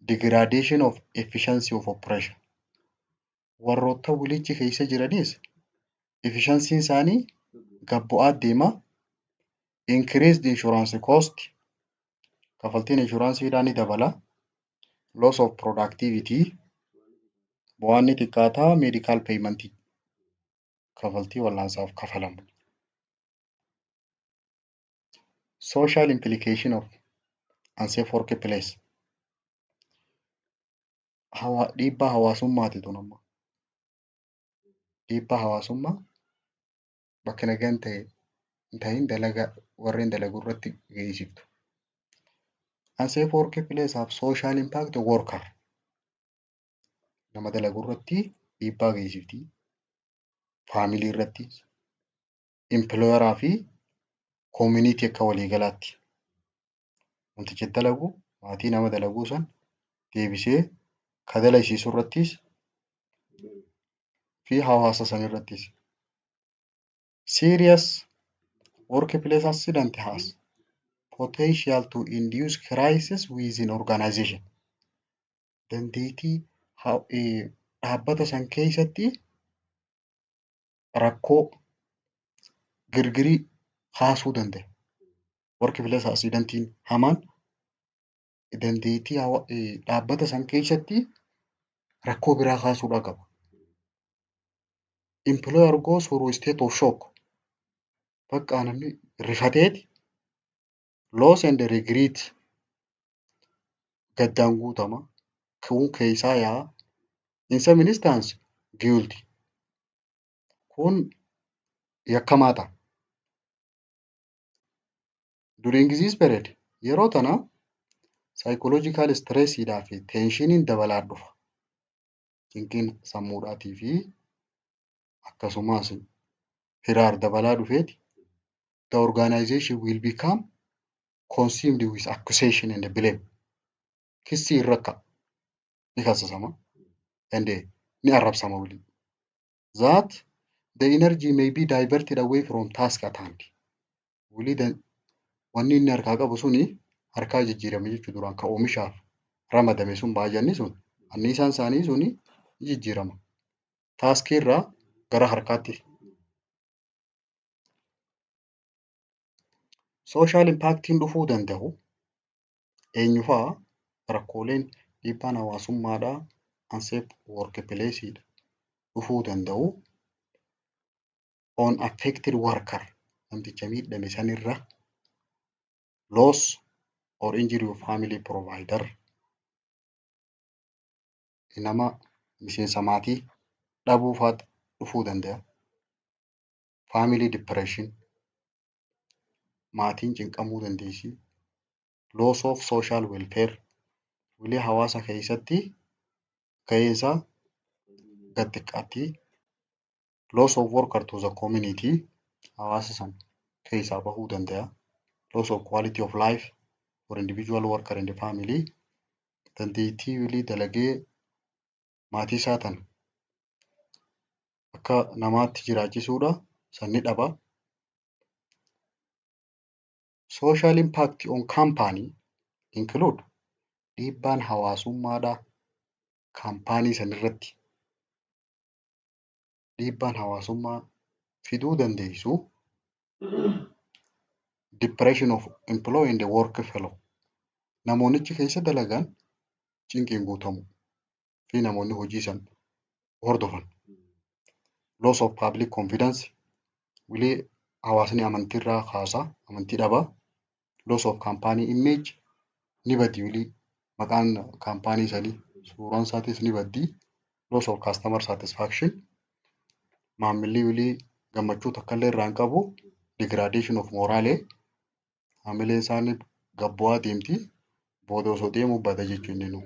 Degradation of efficiency of operation. Warroota wilichi keessa jiranis efficiency isaanii gad bu'aa deema. Increased insurance cost, kafaltiin inshuraansiidhaa ni dabala. Loss of productivity, bu'aan ni xiqqaata. Medical payment, kafaltii wal'aansaaf kafalamu. Social implication of unsafe workplace. Dhiibbaa hawaasummaati tun amma. Dhiibbaa hawaasummaa bakka nagaan ta'e hin ta'in dalagaa warreen dalagu irratti geessiftu. Unsafe workplace have social impact worker. Nama dalagu irratti dhiibbaa geessifti. Family irratti, employeraa fi community akka waliigalaatti. Namtichi dalagu maatii nama dalaguu san deebisee ka dalagsiisu irrattis fi hawaasa san irrattis. Serious workplace accident has potential to induce crisis within organization. Dandeettii dhaabbata san keessatti rakkoo girgirii kaasuu danda'a. Workplace accidentiin hamaan dandeettii dhaabbata san keessatti rakkoo biraa kaasuudhaa qaba. Employer goes through state of shock. Bakka namni rifateeti, loss and regret, gaddaan guutama. Kun keessaa yaa'a. In some instance guilty. Kun yakkamaa ta'a. During this period, yeroo tana, psychological stressiidhaa fi tensioniin dabalaa dhufa. Cinqiin sammuudhaatii fi akkasumas hiraar dabalaa dhufeeti, the organization will become consumed with accusation and blame. Kissii irra ka'a. Ni kassasama. And ni arrabsama waliin. That the energy may be diverted away from task at hand. Walii wanni inni harkaa qabu suni harkaa jijjiirame jechuudha. Duraan kan oomishaaf ramadame sun, baay'anni sun, anniisaan isaanii suni ni jijjiirama. Taskii irraa gara harkaatti. Social impactiin dhufuu danda'u eenyu fa'a? Rakkooleen dhiibbaan hawaasummaadhaa unsafe workplace dhufuu danda'u on affected worker, namticha miidhame sanirra, loss or injury of family provider, nama miseensa maatii dhabuu fa'aatu dhufuu danda'a. Family depression, maatiin cinqamuu dandeessi. Loss of social welfare, wilee hawaasa keessatti gaheen isaa gad xiqqaatti. Loss of worker to the community, hawaasa sana keessaa bahuu danda'a. Loss of quality of life for individual worker and the family, dandeettii wilii dalagee maatii isaa tan akka namaatti jiraachisuudha san ni dhaba. Social impact on company include, dhiibbaan hawaasummaadhaa kaampaanii sanirratti dhiibbaan hawaasummaa fiduu dandeessu, depression of employee and work fellow, namoonni achi keessa dalagan cinqiin guutamu fi namoonni hojii san hordofan. Loss of public confidence, wilii hawaasni amantiirraa kaasa, amantii dhaba. Loss of company image, ni badi wilii maqaan kaampaanii sanii, suuraan isaatis ni baddi. Loss of customer satisfaction, maamilli wilii gammachuu takka illee irraa hin qabu. Degradation of morale, haamileen isaanii gad bu'aa deemti. Booda osoo deemuu bada jechuun inni.